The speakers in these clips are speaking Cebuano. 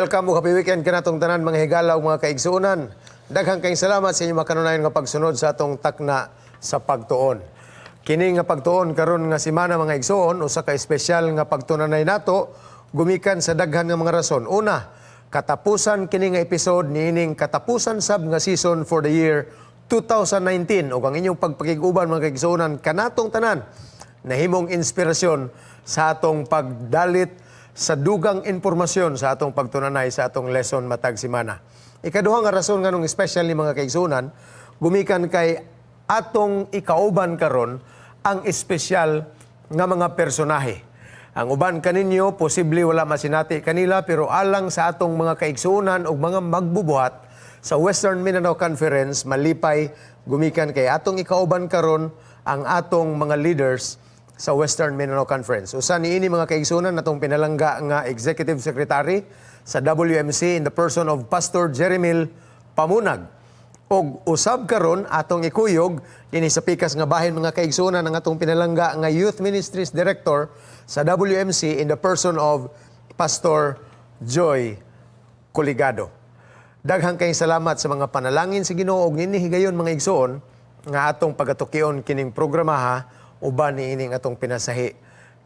Welcome ug happy weekend kanatong tanan, mga higala ug mga kaigsuonan. Daghang kayong salamat sa inyong makanunayon nga pagsunod sa atong takna sa pagtuon. Kini nga pagtuon karon nga semana, mga igsuon, usa ka espesyal nga pagtunanay nato gumikan sa daghan nga mga rason. Una, katapusan kini nga episode niining katapusan sab nga season for the year 2019 ug ang inyong pagpakig-uban, mga kaigsuonan, kanatong tanan nahimong inspirasyon sa atong pagdalit sa dugang impormasyon sa atong pagtunanay sa atong lesson matag semana. Ikaduha nga rason nganong special ni, mga kaigsuonan, gumikan kay atong ikauban karon ang espesyal nga mga personahe. Ang uban kaninyo posible wala masinati kanila, pero alang sa atong mga kaigsuonan ug mga magbubuhat sa Western Mindanao Conference, malipay gumikan kay atong ikauban karon ang atong mga leaders sa Western Mindanao Conference. Usa niini, mga kaigsuonan, natong pinalangga nga Executive Secretary sa WMC in the person of Pastor Jeremil Pamunag. Og usab karon atong ikuyog dinhi sa pikas nga bahin, mga kaigsuonan, ang atong pinalangga nga Youth Ministries Director sa WMC in the person of Pastor Joy Coligado. Daghang kayong salamat sa mga panalangin sa Ginoo ug nini higayon, mga igsoon, nga atong pagatukion kining programaha uban niining atong pinasahi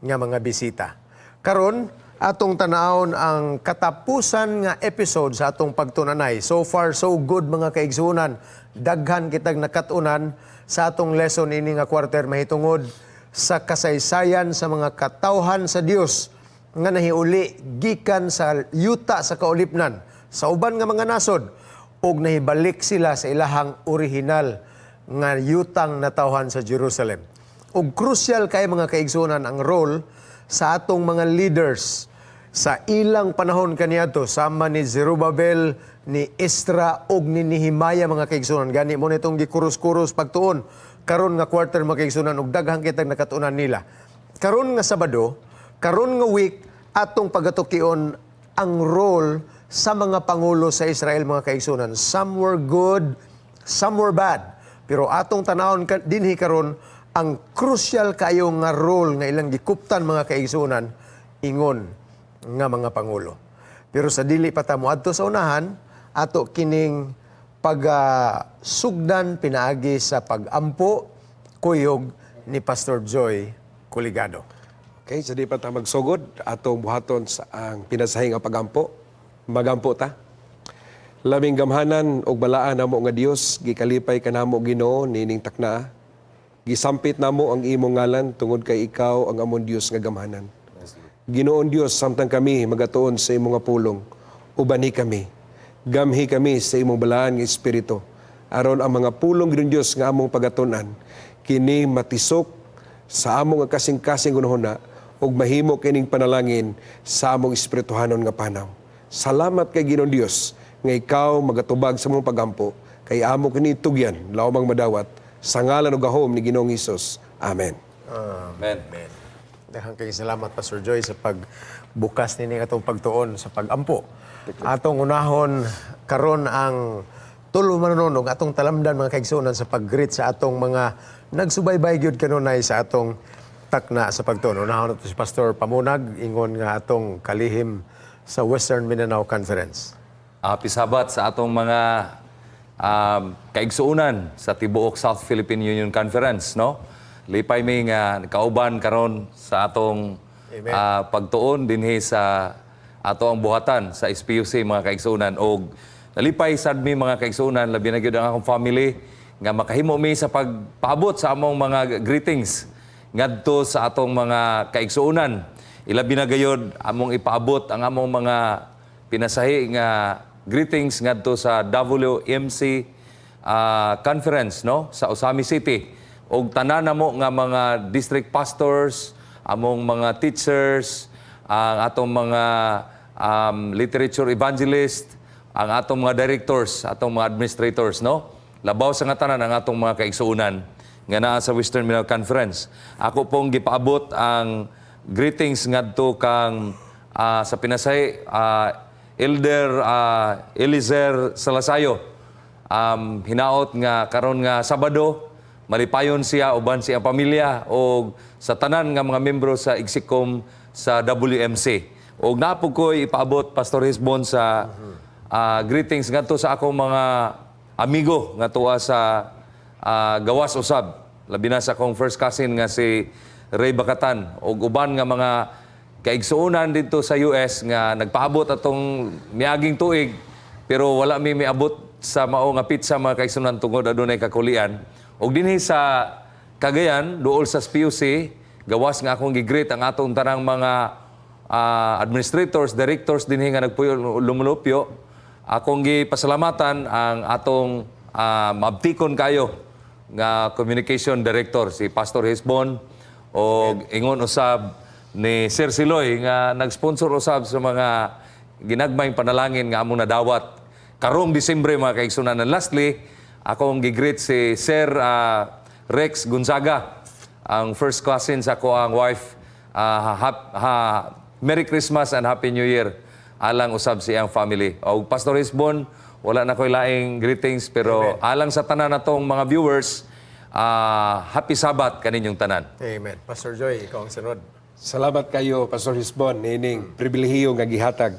nga mga bisita. Karon atong tanawon ang katapusan nga episode sa atong pagtunanay. So far so good, mga kaigsuonan. Daghan kitag nakat-unan sa atong lesson ini nga quarter mahitungod sa kasaysayan sa mga katawhan sa Dios nga nahiuli gikan sa yuta sa kaulipnan sa uban nga mga nasod ug nahibalik sila sa ilahang orihinal nga yutang natawhan sa Jerusalem. Ug crucial kay, mga kaigsuonan, ang role sa atong mga leaders sa ilang panahon kaniadto, sama ni Zerubbabel, ni Ezra ug ni Nehemiah, mga kaigsuonan. Gani mao nitong gikuros-kuros pagtuon karon nga quarter, mga kaigsuonan, ug daghang kitang nakatunan nila. Karon nga Sabado, karon nga week, atong pagatukion ang role sa mga pangulo sa Israel, mga kaigsuonan. Some were good, some were bad. Pero atong tanawon dinhi karon ang crucial kayo nga role nga ilang gikuptan, mga kaigsuonan, ingon nga mga pangulo. Pero sa dili pa ta moadto sa unahan, ato kining pagsugdan pinaagi sa pagampo kuyog ni Pastor Joy Coligado. Okay, sa di pa ta magsugod, atong buhaton sa ang pinasahi nga pagampo. Magampo ta. Labing gamhanan ug balaan namo nga Dios, gikalipay kanamo, Ginoo, nining takna. Gisampit namo ang imong ngalan tungod kay ikaw ang amon Dios nga gamhanan. Ginoon Dios, samtang kami magatuon sa imong nga pulong, ubani kami. Gamhi kami sa imong balaan nga espiritu. Aron ang mga pulong, Ginoon Dios, nga among pagatunan, kini matisok sa among nga kasing-kasing hunahuna ug mahimo kining panalangin sa among espirituhanon nga panaw. Salamat kay Ginoon Dios nga ikaw magatubag sa among pagampo kay amo kini tugyan lawmang madawat sa ngalan ug gahom ni Ginoong Hesus. Amen. Amen. Amen. Daghang kayong salamat, Pastor Joy, sa pagbukas nini atong pagtuon sa pagampo. Atong unahon karon ang tulo manunog atong talamdan, mga kaigsuonan, sa pag-greet sa atong mga nagsubaybay gyud kanunay sa atong takna sa pagtuon. Unahon nato si Pastor Pamunag ingon nga atong kalihim sa Western Mindanao Conference. Happy Sabbath sa atong mga kaigsuonan sa tibuok South Philippine Union Conference, no? Lipay mi nga kauban karon sa atong Amen. Pagtuon dinhi sa ato ang buhatan sa SPUC, mga kaigsuonan, og nalipay sad mi, mga kaigsuonan, labi na gyud ang akong family, nga makahimo mi sa pagpaabot sa among mga greetings ngadto sa atong mga kaigsuonan. Ilabi na gayod among ipaabot ang among mga pinasahi nga greetings ngadto sa WMC conference, no, sa Ozamiz City og tanan namo nga mga district pastors, among mga teachers, ang atong mga literature evangelist, ang atong mga directors, atong mga administrators, no? Labaw sa nga tanan, ang atong mga kaigsuonan nga naa sa Western Mindanao Conference. Ako pong gipaabot ang greetings ngadto kang sa pinasahi Elder Elizer Salasayo. Hinaot nga karon nga Sabado malipayon siya uban siya pamilya o sa tanan nga mga membro sa Execom sa WMC. Og naa pod ko'y ipaabot, Pastor Hisbon, sa greetings ngadto sa akong mga amigo nga tuwa sa gawas usab. Labi na sa akong first cousin nga si Ray Bakatan og uban nga mga kaigsuonan dito sa US nga nagpaabot atong miaging tuig, pero wala mi miabot sa mao nga pizza, mga kaigsuonan, tungod adunay kakulian. Og dinhi sa Cagayan, duol sa PUC, gawas nga akong gi-greet ang atong tanang mga administrators, directors dinhi nga nagpuyo lumulupyo, akong gipasalamatan ang atong maabtikon kayo nga communication director, si Pastor Hisbon, og ingon usab ni Sir Siloy nga nag-sponsor usab sa mga ginagmayng panalangin nga among nadawat karong Disyembre, mga kaigsunan. And lastly, akong gi-greet si Sir Rex Gonzaga, ang first cousin sa akoang wife. Merry Christmas and Happy New Year alang usab sa iyang family. O Pastor Hisbon, wala na ko'y laing greetings, pero alang sa tanan natong mga viewers, Happy Sabbath kaninyong tanan. Amen. Pastor Joy, ikaw ang sunod. Salamat kayo, Pastor Hisbon, nining pribilehiyo nga gihatag.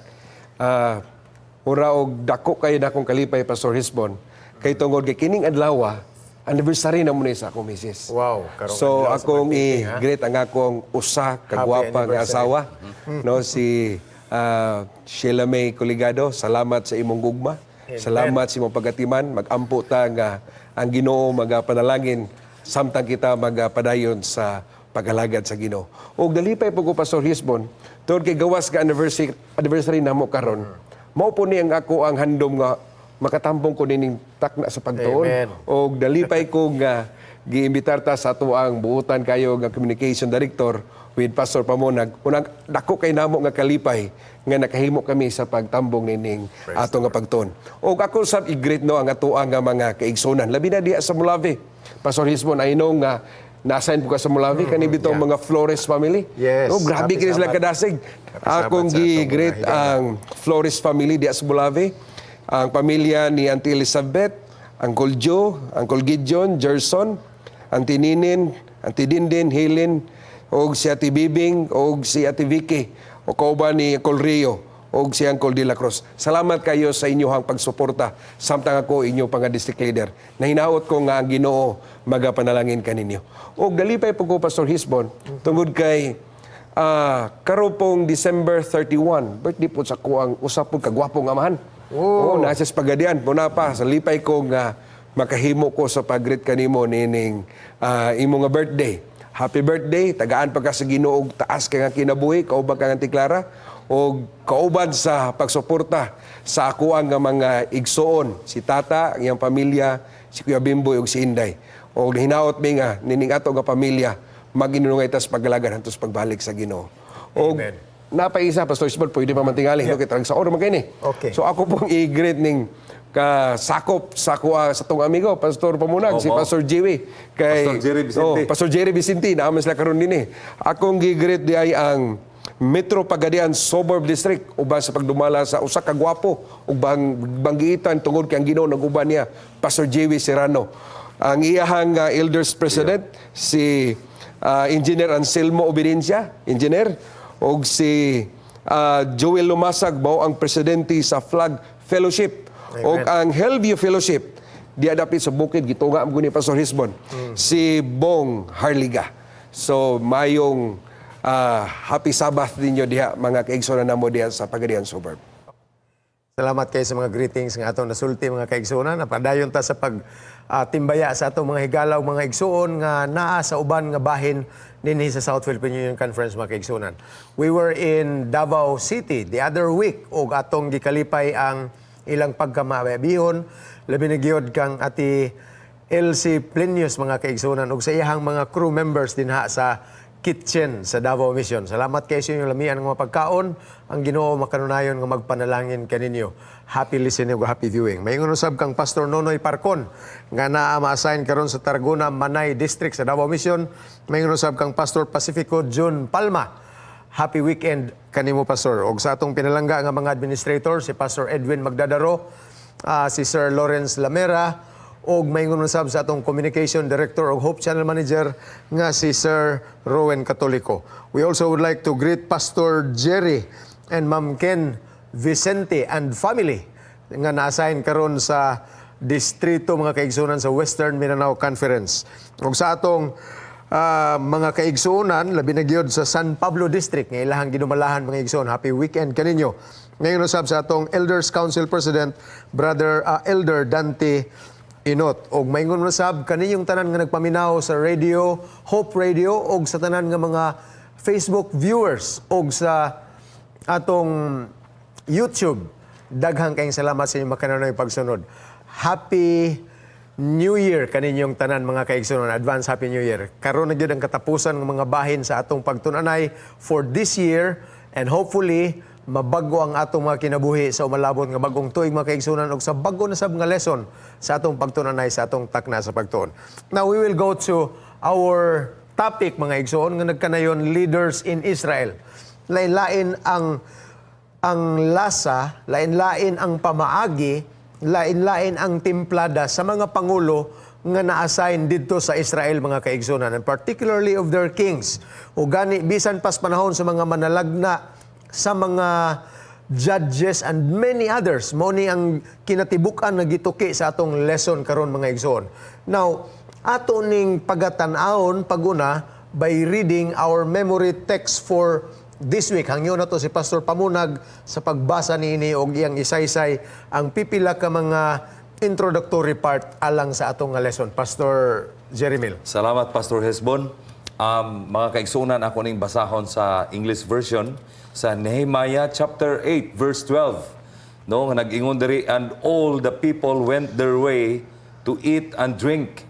Mura og dako kayo na akong kalipay, Pastor Hisbon, kay tungod kay kining adlaw, anniversary na mo ni sa akong misis. Wow, karong So adlaw sa akong pagtiting, ha? I-greet ang akong usa ka Happy gwapa nga anniversary. Asawa, no, si Sheila May Coligado. Salamat sa imong gugma. Salamat sa imong pagatiman. Magampo ta nga ang Ginoo magapanalangin samtang kita magapadayon sa pagalagad sa Ginoo. Og nalipay po ko, Pastor Hisbon, tungod kay gawas ka anniversary anniversary namo karon. Mao po ni ang ako ang handom nga makatambong ko nining takna sa pagtuon. Amen. Og dalipay ko nga giimbitar ta sa ato ang buutan kayo nga communication director with Pastor Pamonag. Unang dako kay namo nga kalipay nga nakahimo kami sa pagtambong nining ato nga pagtuon. Og ako sab i-greet, no, ang atoa nga mga kaigsunan. Labi na diha sa Molave. Pastor Hisbon, I know nga na-assign po ka sa Molave kani bitong mga Flores family. Yes. No, grabe Happy kini sila Sabbath. kadasig. Happy Sabbath Akong sa atong mga gi-greet higala. ang Flores family diha sa Molave, ang pamilya ni Auntie Elizabeth, Uncle Joe, Uncle Gideon, Gerson, Auntie Ninin, Auntie Dindin, Helen, og si Ate Bibing, og si Ate Vicky, o kauban ni Uncle Rio, og si Uncle De La Cruz. Salamat kayo sa inyong pagsuporta samtang ako inyo pang district leader. Nahinaot ko nga ang Ginoo magapanalangin kaninyo. Og dalipay po ko, Pastor Hisbon, tungod kay karon pong December 31, birthday po sa ko ang usa po kagwapong amahan. Oh, naa siya sa Pagadian. Muna pa, sa lipay ko nga makahimo ko sa pag-greet kanimo nining imo nga birthday. Happy birthday, tagaan pa ka sa Ginoo og taas ka nga kinabuhi, kauban ka nga Auntie Clara og kauban sa pagsuporta sa akoang nga mga igsoon, si Tata, ang iyang pamilya, si Kuya Bimboy ug si Inday. Og hinaot mi nga nining ato nga pamilya maginunungay tas pagalagan hantos pagbalik sa Ginoo. Og Amen. napaisa, Pastor Isbal, pwede pa man tingali, no, kay tarag sa oro man kini. Okay. So ako pong i-greet ning kasakop sa kuha sa tong amigo, Pastor Pamunag, si Opo. Pastor Jerry. Kay, Pastor Jerry Vicente. Oh, Pastor Jerry Vicente, naa man sila karon dinhi. Akong gi-greet di ay ang Metro Pagadian Suburb District uban sa pagdumala sa usa ka gwapo ug banggiitan tungod kay ang Ginoo naguban niya, Pastor Jerry Serrano. Ang iyahang elders president, si Engineer Anselmo Obediencia, engineer, og si Joel Lumasag mao ang presidente sa Flag Fellowship. Og ang Hellview Fellowship diya dapit sa bukid, gitunga mo ni Pastor Hisbon, si Bong Harliga. So mayong happy Sabbath ninyo diha, mga kaigsoon namo diha sa Pagadian Suburb. Salamat kayo sa mga greetings nga atong nasulti, mga kaigsuonan. Napadayon ta sa pag timbaya sa atong mga higalaw, mga igsuon nga naa sa uban nga bahin dinhi sa South Philippine Union Conference, mga kaigsuonan. We were in Davao City the other week ug atong gikalipay ang ilang pagkamabihon, labi na gyud kang Ate LC Plinius, mga kaigsuonan, ug sa iyahang mga crew members dinha sa kitchen sa Davao Mission. Salamat kayo sa inyong lamian ng mga pagkaon. Ang Ginoo makanunayon nga magpanalangin kaninyo. Happy listening ug happy viewing. Maingon usab kang Pastor Nonoy Parcon nga naa ma-assign karon sa Targuna Manay District sa Davao Mission. Maingon usab kang Pastor Pacifico Jun Palma. Happy weekend kanimo, Pastor. Og sa atong pinalangga nga mga administrator, si Pastor Edwin Magdadaro, si Sir Lawrence Lamera, og maingon usab sa atong communication director og Hope Channel manager nga si Sir Rowen Catolico. We also would like to greet Pastor Jerry and Ma'am Ken Vicente and family nga na-assign karon sa distrito, mga kaigsunan, sa Western Mindanao Conference. Ug sa atong mga kaigsuonan, labi na gyud sa San Pablo District nga ilahang gidumalahan, mga igsoon, happy weekend kaninyo. Ngayon usab sa atong Elders Council President, Brother Elder Dante Inot. Og maingon usab kaninyong tanan nga nagpaminaw sa radio, Hope Radio, og sa tanan nga mga Facebook viewers og sa atong YouTube. Daghang kayong salamat sa inyong makananoy pagsunod. Happy New Year kaninyong tanan, mga kaigsuonan. Advance Happy New Year. Karon na gyud ang katapusan ng mga bahin sa atong pagtunanay for this year and hopefully mabago ang atong mga kinabuhi sa umalabot nga bagong tuig, mga kaigsuonan, ug sa bago na sab nga lesson sa atong pagtunanay sa atong takna sa pagtuon. Now we will go to our topic, mga igsoon, nga nagkanayon "Leaders in Israel." Lain-lain ang lasa, lain-lain ang pamaagi, lain-lain ang timplada sa mga pangulo nga na-assign didto sa Israel, mga kaigsunan, and particularly of their kings. O gani bisan pas panahon sa mga manalagna, sa mga judges and many others, mao ni ang kinatibuk-an nga gituki sa atong lesson karon, mga igsoon. Now, ato ning pagatan-awon paguna by reading our memory text for this week. Hangyo na to si Pastor Pamunag sa pagbasa niini og iyang isaysay ang pipila ka mga introductory part alang sa atong nga lesson. Pastor Jeremil. Salamat, Pastor Hesbon. Mga kaigsunan, ako ning basahon sa English version sa Nehemiah chapter 8 verse 12. No, nga nag-ingon diri, "And all the people went their way to eat and drink,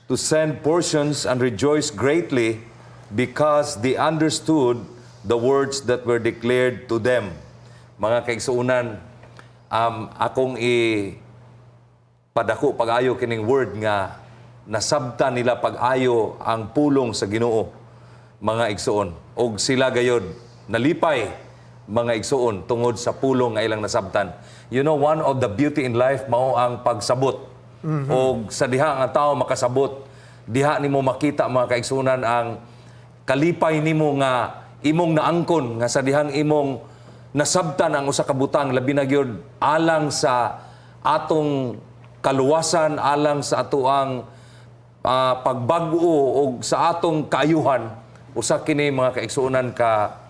to send portions and rejoice greatly because they understood the words that were declared to them." Mga kaigsuunan, akong ipadako pag-ayo kining word nga nasabtan nila pag-ayo ang pulong sa Ginoo, mga igsuon, og sila gayod nalipay, mga igsuon, tungod sa pulong nga ilang nasabtan. One of the beauty in life mao ang pagsabot. Og sa diha nga tao makasabot, diha nimo makita, mga kaigsuonan, ang kalipay nimo nga imong naangkon nga sa dihang imong nasabtan ang usa ka butang, labi na gyud alang sa atong kaluwasan, alang sa atoang pagbag-o og sa atong kaayuhan. Usa kini, mga kaigsuonan, ka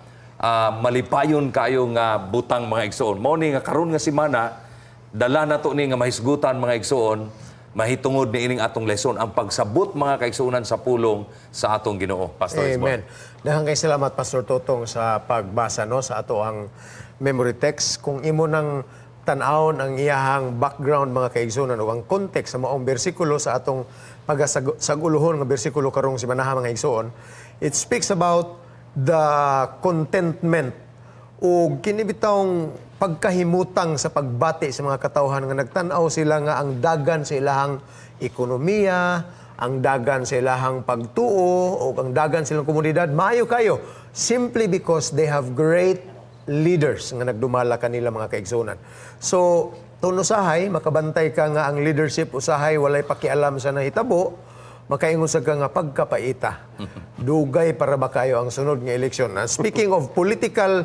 malipayon kaayo nga butang, mga igsoon. Mao ni nga karon nga semana dala nato ni nga mahisgutan, mga igsoon, mahitungod ni ining atong lesson, ang pagsabot, mga kaigsuonan, sa pulong sa atong Ginoo, Pastor Isbon. Amen. Daghang kay salamat, Pastor Totong, sa pagbasa, no, sa ato ang memory text. Kung imo nang tan-awon ang iyahang background, mga kaigsunan, o ang context sa maong bersikulo sa atong pagasaguluhon nga bersikulo karong semanaha, mga igsoon, it speaks about the contentment o kini bitawng pagkahimutang sa pagbati sa mga katawhan nga nagtan-aw sila nga ang dagan sa ilahang ekonomiya, ang dagan sa ilahang pagtuo o ang dagan sa ilang komunidad maayo kayo simply because they have great leaders nga nagdumala kanila, mga kaigsunan. So, tun usahay makabantay ka nga ang leadership usahay walay pakialam sa nahitabo, makaingon sa ka nga pagkapaita. Dugay para ba kayo ang sunod nga eleksyon. Speaking of political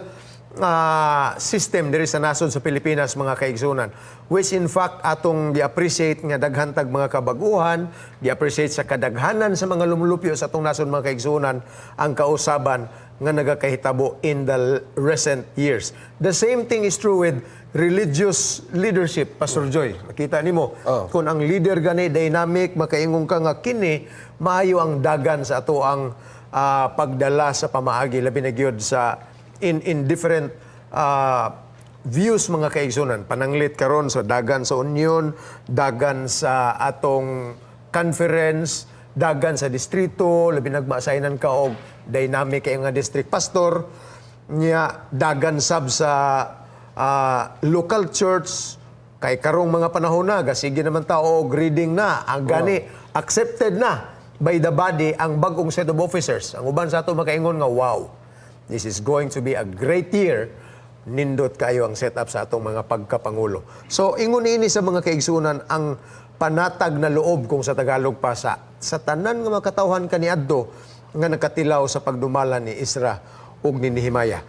system diri sa nasod sa Pilipinas, mga kaigsunan, which in fact atong gi-appreciate nga daghan tag mga kabaguhan, gi-appreciate sa kadaghanan sa mga lumulupyo sa atong nasod, mga kaigsunan, ang kausaban nga nagakahitabo in the recent years. The same thing is true with religious leadership, Pastor Joy. Makita nimo kung ang leader gani dynamic, makaingon ka nga kini maayo ang dagan sa ato ang pagdala sa pamaagi, labi na gyud sa in different views, mga kaigsunan. Pananglit karon sa dagan sa union, dagan sa atong conference, dagan sa distrito, labi nag maassignan ka og dynamic kay nga district pastor niya, dagan sab sa local church, kay karong mga panahon na gasige naman ta og reading na ang gani accepted na by the body ang bagong set of officers. Ang uban sa ato makaingon nga, "Wow, this is going to be a great year, nindot kayo ang setup sa atong mga pagkapangulo." So ingon ini sa mga kaigsunan ang panatag na loob, kung sa Tagalog pa, sa tanan nga mga katawhan kaniadto nga nakatilaw sa pagdumala ni Ezra. ug ni Nehemiah.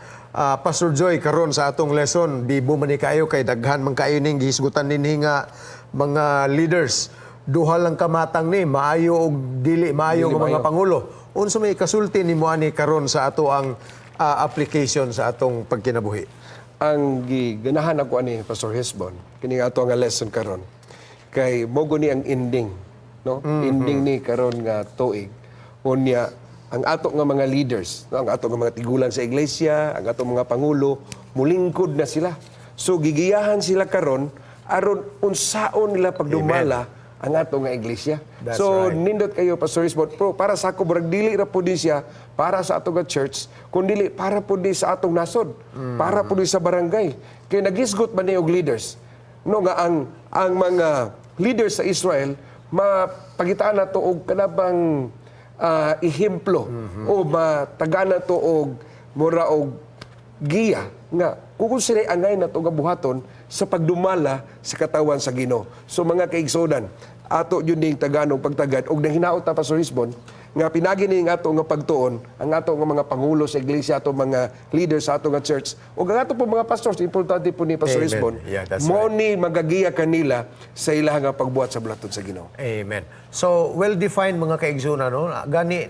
Pastor Joy, karon sa atong lesson, bibo man ni kayo kay daghan man kayo ning gihisgutan dinhi nga mga leaders. Duha lang kamatang ni, maayo og dili maayo Dili nga mga maayo. pangulo. Unsa may kasulti nimo ani karon sa ato ang application sa atong pagkinabuhi? Ang giganahan ako ani, Pastor Hesbon, kini ato nga lesson karon kay mogo ni ang ending, no? Ending ni karon nga tuig. Unya ang ato nga mga leaders, no, ang ato nga mga tigulang sa iglesia, ang ato mga pangulo, mulingkod na sila. So gigiyahan sila karon aron unsaon nila pagdumala ang ato nga iglesia. That's So right. nindot kayo, Pastor Hesbon, pero para sa ako, murag dili ra pud ni siya para sa ato nga church, kundi para pud ni sa atong nasod, para pud ni sa barangay. Kay nagisgot man ni og leaders, no, nga ang mga leaders sa Israel mapagitaan nato og kanabang ehemplo o matagaan nato og mura og giya nga kung sila angay nato nga buhaton sa pagdumala sa katawan sa Ginoo. So mga kaigsuonan, ato yun ning taganong pagtagad og nang hinaot ta, Pastor Hisbon, nga pinagi ni ang ato nga pagtuon ang ato nga mga pangulo sa iglesia, ato mga leaders sa ato nga church ug ang ato po mga pastors. Importante po ni Pastor Amen. Hisbon Yeah, that's mo ni magagiya kanila sa ilang nga pagbuhat sa bulaton sa Ginoo. Amen. So, well-defined, mga kaigsuonan, no? Gani,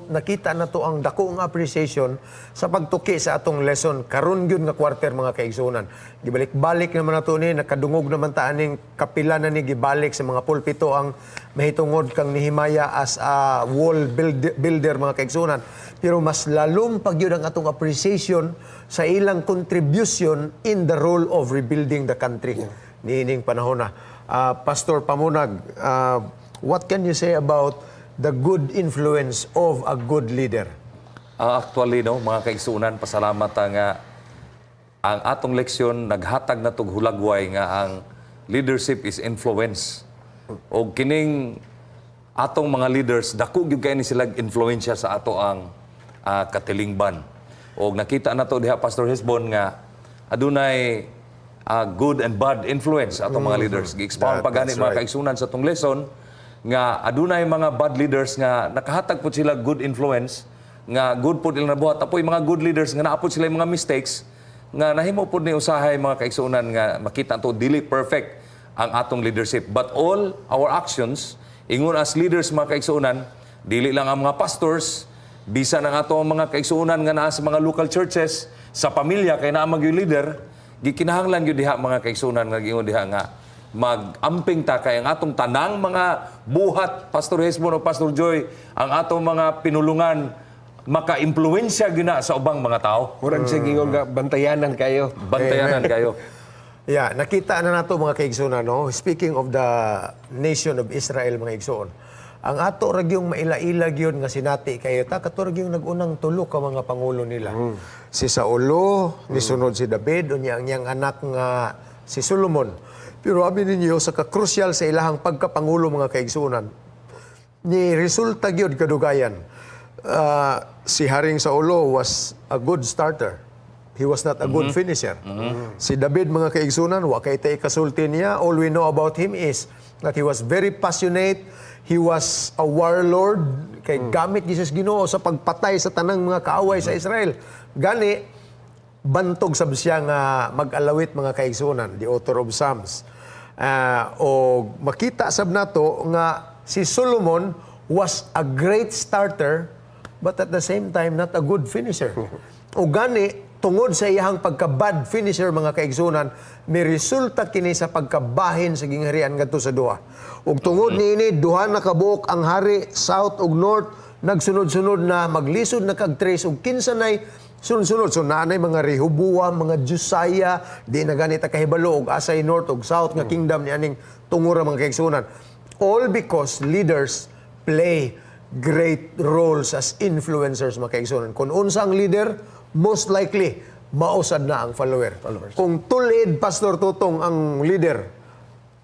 nakita na to ang dakong appreciation sa pagtuki sa atong lesson karon gyud nga quarter, mga kaigsuonan. Gibalik-balik naman nato ni, nakadungog naman ta aning kapila na ni gibalik sa mga pulpito ang mahitungod kang Nehemiah as a wall builder, mga kaigsuonan. Pero mas lalom pag gyud ang atong appreciation sa ilang contribution in the role of rebuilding the country niining panahon na. Pastor Pamunag, what can you say about the good influence of a good leader? Actually, no, mga kaigsuonan, pasalamat ta nga ang atong leksyon naghatag na tog hulagway nga ang leadership is influence. O kining atong mga leaders, dako gyud kay ni sila influensya sa ato ang katilingban. O nakita na to diha, Pastor Hesbon, nga adunay good and bad influence atong mga leaders. Gi-expound pa gani That's mga right. kaigsuonan sa atong lesson nga adunay mga bad leaders nga nakahatag po sila good influence nga good pod ilang nabuhat, apoy mga good leaders nga naa pod sila mga mistakes nga nahimo pod ni usahay, mga kaigsuonan, nga makita to dili perfect ang atong leadership. But all our actions ingon as leaders, mga kaigsuonan, dili lang ang mga pastors, bisan ang atong mga kaigsuonan nga naa sa mga local churches, sa pamilya kay naa magyud leader, gikinahanglan gyud diha, mga kaigsuonan, nga giingon diha nga mag-amping ta kay ang atong tanang mga buhat, Pastor Hesbon o Pastor Joy, ang atong mga pinulungan maka-impluwensya gyud na sa ubang mga tao. Murag siya gingon nga bantayanan kayo. Bantayanan kayo. Yeah, nakita na nato, mga kaigsuonan, no? Speaking of the nation of Israel, mga igsoon. Ang ato ra gyung maila-ila gyud nga sinati kayo ta kato ra gyung nag-unang tulo ka mga pangulo nila. Si Saulo, nisunod si David, unya ang iyang anak nga si Solomon. Pero abi ninyo sa ka-crucial sa ilahang pagkapangulo, mga kaigsuonan, ni resulta gyud kadugayan. Si Haring Saulo was a good starter. He was not a good finisher. Si David, mga kaigsuonan, wa kay tay kasulti niya. All we know about him is that he was very passionate. He was a warlord kay gamit Jesus Ginoo sa pagpatay sa tanang mga kaaway sa Israel. Gani bantog sab siya nga mag-alawit, mga kaigsuonan, the author of Psalms. O makita sab nato nga si Solomon was a great starter but at the same time not a good finisher. O gani tungod sa iyang pagka-bad finisher, mga kaigsuonan, may resulta kini sa pagkabahin sa gingharian ngadto sa duha. Ug tungod niini, duha na kabuok ang hari, south ug north, nagsunod-sunod na maglisod na kag trace ug kinsa nay sunod-sunod. So naanay mga Rehoboam, mga Josiah, di na ganit kahibalo og asay north ug south nga kingdom ni aning tungura, mga kaigsuonan. All because leaders play great roles as influencers, mga kaigsuonan. Kung unsa ang leader, most likely mausad na ang follower. Kung tulid, Pastor Tutong, ang leader,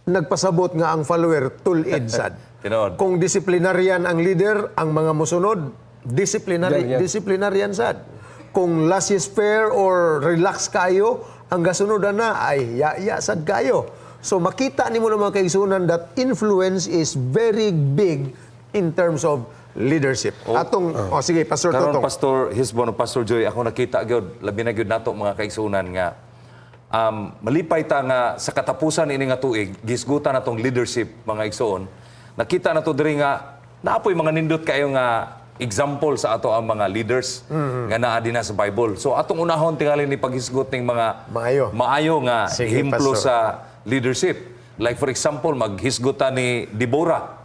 nagpasabot nga ang follower tulid sad. Tinuod. Kung disciplinarian ang leader, ang mga mosunod, disciplinary, Ganyan. disciplinarian sad. Kung laissez-faire or relax kayo, ang gasunod na ay ya-ya sad kayo. So makita nimo na, mga kaigsuonan, that influence is very big in terms of leadership. Atong, oh, sige, Pastor Karon, Totong. Pastor Hisbon o Pastor Joy, ako nakita gyud, labi na gyud nato mga kaigsunan nga malipay ta nga sa katapusan ini nga tuig gisgutan natong leadership, mga igsoon. Nakita nato diri nga naapoy mga nindot kayo nga example sa ato ang mga leaders nga naa dinha sa Bible. So atong unahon tingali ni paghisgot ning mga Maayo. Maayo nga Sige, ehemplo Pastor. sa leadership. Like for example, maghisgot ta ni Deborah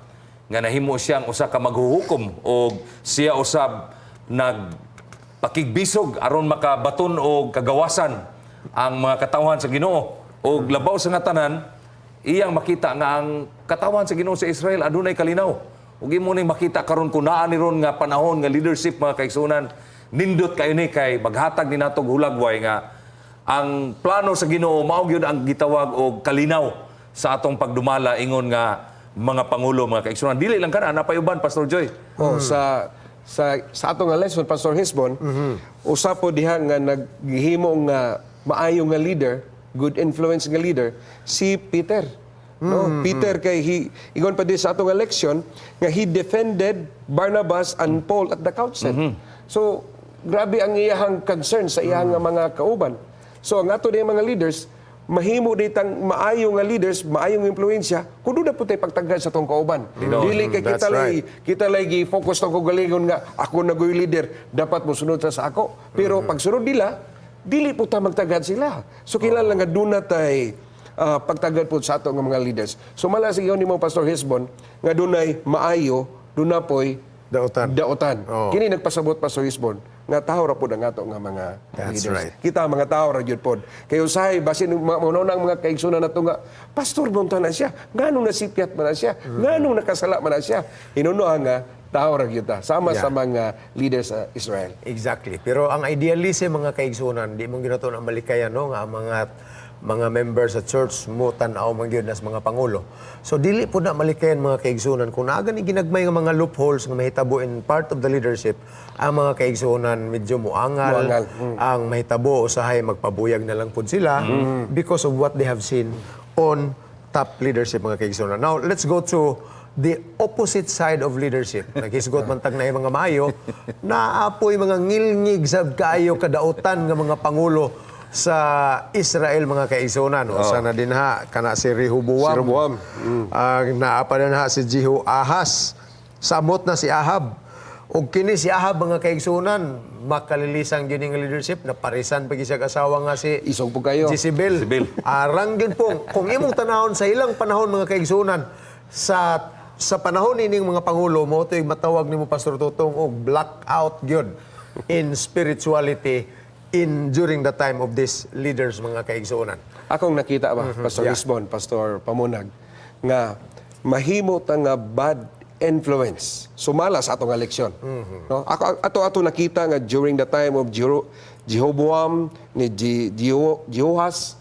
nga nahimo siyang usa ka maghuhukom o siya usab nagpakigbisog aron makabaton og kagawasan ang mga katawhan sa Ginoo. Og labaw sa nga tanan, iyang makita nga ang katawhan sa Ginoo sa Israel adunay kalinaw. Ug imo ning makita karon kung naa ni ron nga panahon nga leadership, mga kaigsunan, nindot kayo ni kay maghatag ni natog hulagway nga ang plano sa Ginoo mao gyud ang gitawag og kalinaw sa atong pagdumala ingon nga mga pangulo, mga kaigsunan. Dili lang kana, napay uban, Pastor Joy. Oh, sa atong nga lesson, Pastor Hisbon, usa po diha nga naghimo nga maayo nga leader, good influence nga leader, si Peter. No, Peter kay he ingon pa di sa atong nga leksyon nga he defended Barnabas and Paul at the council. So grabe ang iyahang concern sa iyahang nga mga kauban. So ang ato mga leaders, mahimo ditang maayo nga leaders, maayong impluwensya, kung doon na po tayo pagtagad sa atong kauban. Dili kay That's kita lay kita lay gi-focus tong kaugalingon nga ako na go'y leader, dapat mosunod sa ako. Pero pagsunod nila, dili po ta magtagad sila. So kinahanglan nga duna tay pagtagad po sa ato nga mga leaders. So mala sa ingon nimo, Pastor Hisbon, nga dunay maayo, duna po'y Daotan. Daotan. Oo. Kini nagpasabot, Pastor Hisbon, nga tao ra pod ang ato nga mga That's leaders. right. Kita mga tao ra gyud pod. Kay usahay basin mga ang mga kaigsunan nato nga pastor mo na siya, nganong nasipyat man na siya, nganong nakasala man na siya. Hinunoa nga tao ra gyud ta sama sa mga leaders sa Israel. Exactly. Pero ang idealism, mga kaigsunan, di mo ginato ang malikayan, no, nga ang mga members sa church mo tan-aw man gyud nas mga pangulo. So dili po na malikayan, mga kaigsunan, kung naa gani ginagmay nga mga loopholes nga mahitabo in part of the leadership, ang mga kaigsunan medyo muangal, Muangal. Ang mahitabo usahay magpabuyag na lang pud sila because of what they have seen on top leadership, mga kaigsunan. Now, let's go to the opposite side of leadership. Naghisgot man tag na mga maayo, naapoy mga ngilngig sab kaayo kadautan nga mga pangulo sa Israel, mga kaigsunan. O sana din ha, kana si Rehoboam. Si Rehoboam. Ang naa pa din ha si Jehoahaz. Samot na si Ahab. Og kini si Ahab, mga kaigsunan, makalilisang gyud nga leadership, naparisan pa gyud siya asawa nga si Isog po kayo. Jezebel. Jezebel. Arang gyud po. Kung imong tanahon sa ilang panahon, mga kaigsunan, sa panahon ining mga pangulo mo to'y matawag nimo, Pastor Tutong, og blackout gyud in spirituality in during the time of these leaders, mga kaigsunan. Akong nakita ba, Pastor Lisbon, Pastor Pamunag, nga mahimo ta nga bad influence sumala sa atong nga leksyon. No? Ako ato ato nakita nga during the time of Jeroboam ni Jehoahaz,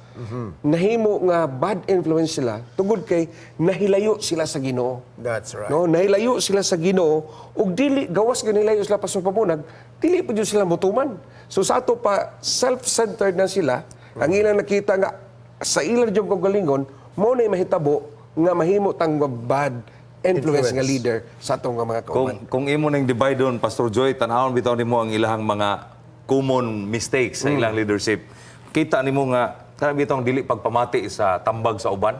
nahimo nga bad influence sila tungod kay nahilayo sila sa Ginoo. That's right. No, nahilayo sila sa Ginoo ug dili gawas nga nahilayo sila, Pastor Pamunag, dili pa jud sila motuman. So sa ato pa self-centered na sila, ang ilang nakita nga sa ilang jud kaugalingon, mao na mahitabo nga mahimo tang bad influence nga leader sa atong nga mga kauban. Kung imo ning divide doon, Pastor Joy, tan-awon bitaw nimo ang ilahang mga common mistakes sa ilang leadership. Kita nimo nga kana bitaw ang dili pagpamati sa tambag sa uban.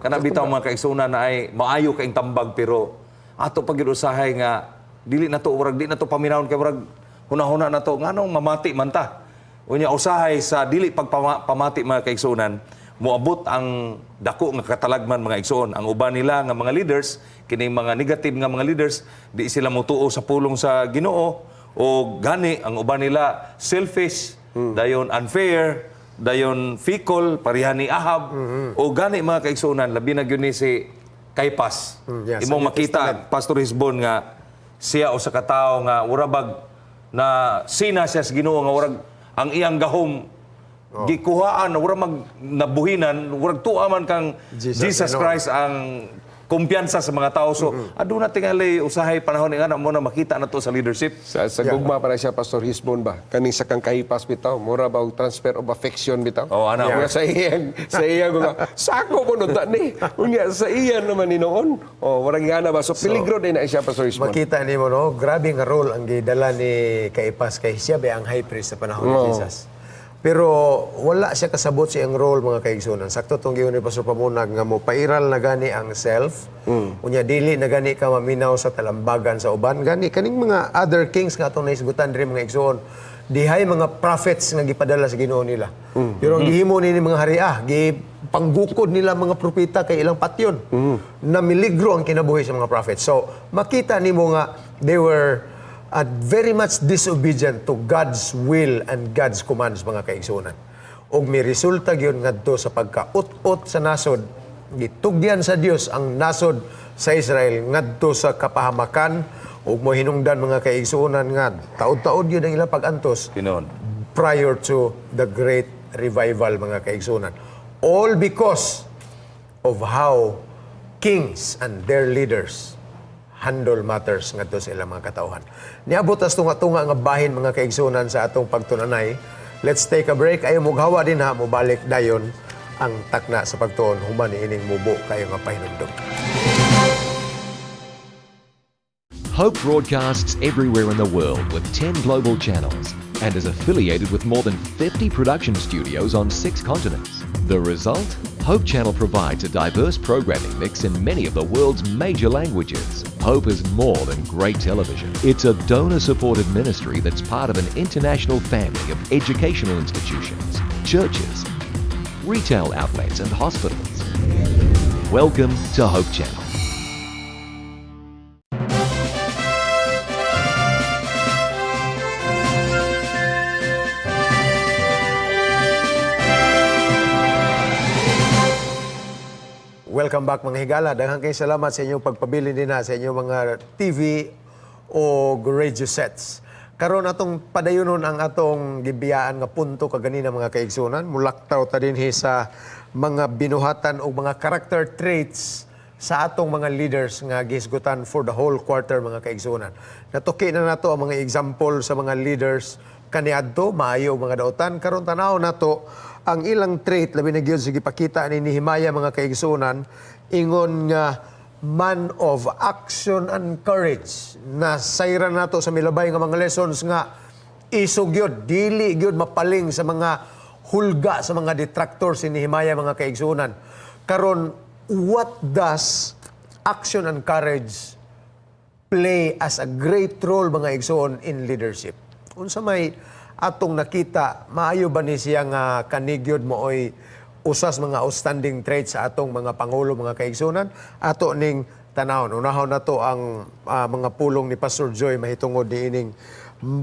Kana bitaw mga kaigsunan na ay maayo kaing tambag pero ato pag usahay nga dili na to murag di na to paminawon kay murag hunahuna na to nganong mamati man ta. Unya usahay sa dili pagpamati, mga kaigsunan, moabot ang dako nga katalagman, mga igsoon. Ang uban nila nga mga leaders, kining mga negative nga mga leaders, di sila motuo sa pulong sa Ginoo o gani ang uban nila selfish, dayon unfair, dayon fickle, pareha ni Ahab. O gani, mga kaigsuonan, labi na gyud ni si Caiphas. Yes, Imong sa New makita, Pastor Hisbon, nga siya usa ka tawo nga urabag na sina siya sa Ginoo nga urag ang iyang gahom gikuhaan, ura mag nabuhinan, urag tuwa man kang Jesus, Jesus Ginoo. Christ ang kumpiyansa sa mga tao. So aduna tingali usahay panahon nga mo na makita na to sa leadership. Sa gugma para siya, Pastor Hisbon ba? Kaning sa kang Caiphas bitaw, mura ba og transfer of affection bitaw? Oh, ana. Nga sa iyang nga sako mo no ni. Unya sa iya naman ni noon. Oh, murag nga na ba? So peligro din na siya, Pastor Hisbon. Makita nimo, no, grabe nga role ang gidala ni Caiphas kay siya ba ang high priest sa panahon ni Jesus. Pero wala siya kasabot sa iyang role, mga kaigsunan. Sakto tong giyon ni Pastor Pamunag nga mo pairal na gani ang self. Unya dili na gani ka maminaw sa talambagan sa uban. Gani kaning mga other kings nga atong nahisgutan diri, mga igsuon. Dihay mga prophets nga gipadala sa Ginoo nila. Pero ang gihimo ni mga hari gipanggukod nila mga propeta kay ilang patyon. Na miligro ang kinabuhi sa mga prophets. So makita nimo nga they were very much disobedient to God's will and God's commands, mga kaigsunan. Og may resulta gyud ngadto sa pagkaut-ut sa nasod, gitugyan sa Dios ang nasod sa Israel ngadto sa kapahamakan ug mohinungdan, mga kaigsuonan, nga taod-taod yun ang ilang pag-antos Tinuod. prior to the great revival, mga kaigsunan. All because of how kings and their leaders handle matters ngadto sa ilang mga katawhan. Niabot tas tunga-tunga nga bahin, mga kaigsunan, sa atong pagtunanay. Let's take a break. Ayaw mughawa dinha, mobalik dayon ang Takna sa Pagtuon human ining mubo kayo nga pahinumdum. Hope broadcasts everywhere in the world with 10 global channels and is affiliated with more than 50 production studios on six continents. The result? Hope Channel provides a diverse programming mix in many of the world's major languages. Hope is more than great television. It's a donor supported ministry that's part of an international family of educational institutions, churches, retail outlets, and hospitals. Welcome to Hope Channel. Welcome back, mga higala. Daghang kay salamat sa inyong pagpabilin dinha sa inyong mga TV o radio sets. Karon atong padayonon ang atong gibiyaan nga punto kaganina, mga kaigsunan. Mulaktaw ta dinhi sa mga binuhatan o mga character traits sa atong mga leaders nga gihisgutan for the whole quarter, mga kaigsunan. Natuki na nato ang mga example sa mga leaders kaniadto, maayo og mga dautan. Karon tanaw nato ang ilang trait, labi na gyud sa gipakita ni Nehemiah, mga kaigsunan, ingon nga man of action and courage. Na sayran nato sa milabay nga mga lessons nga isog gyud, dili gyud mapaling sa mga hulga sa mga detractors si Nehemiah, mga kaigsunan. Karon, what does action and courage play as a great role, mga igsoon, in leadership? Unsa may atong nakita, maayo ba ni siya nga kanigyod mooy usas mga outstanding traits sa atong mga pangulo, mga kaigsunan? Ato ning tanawon. Unahon nato ang mga pulong ni Pastor Joy mahitungod ni ining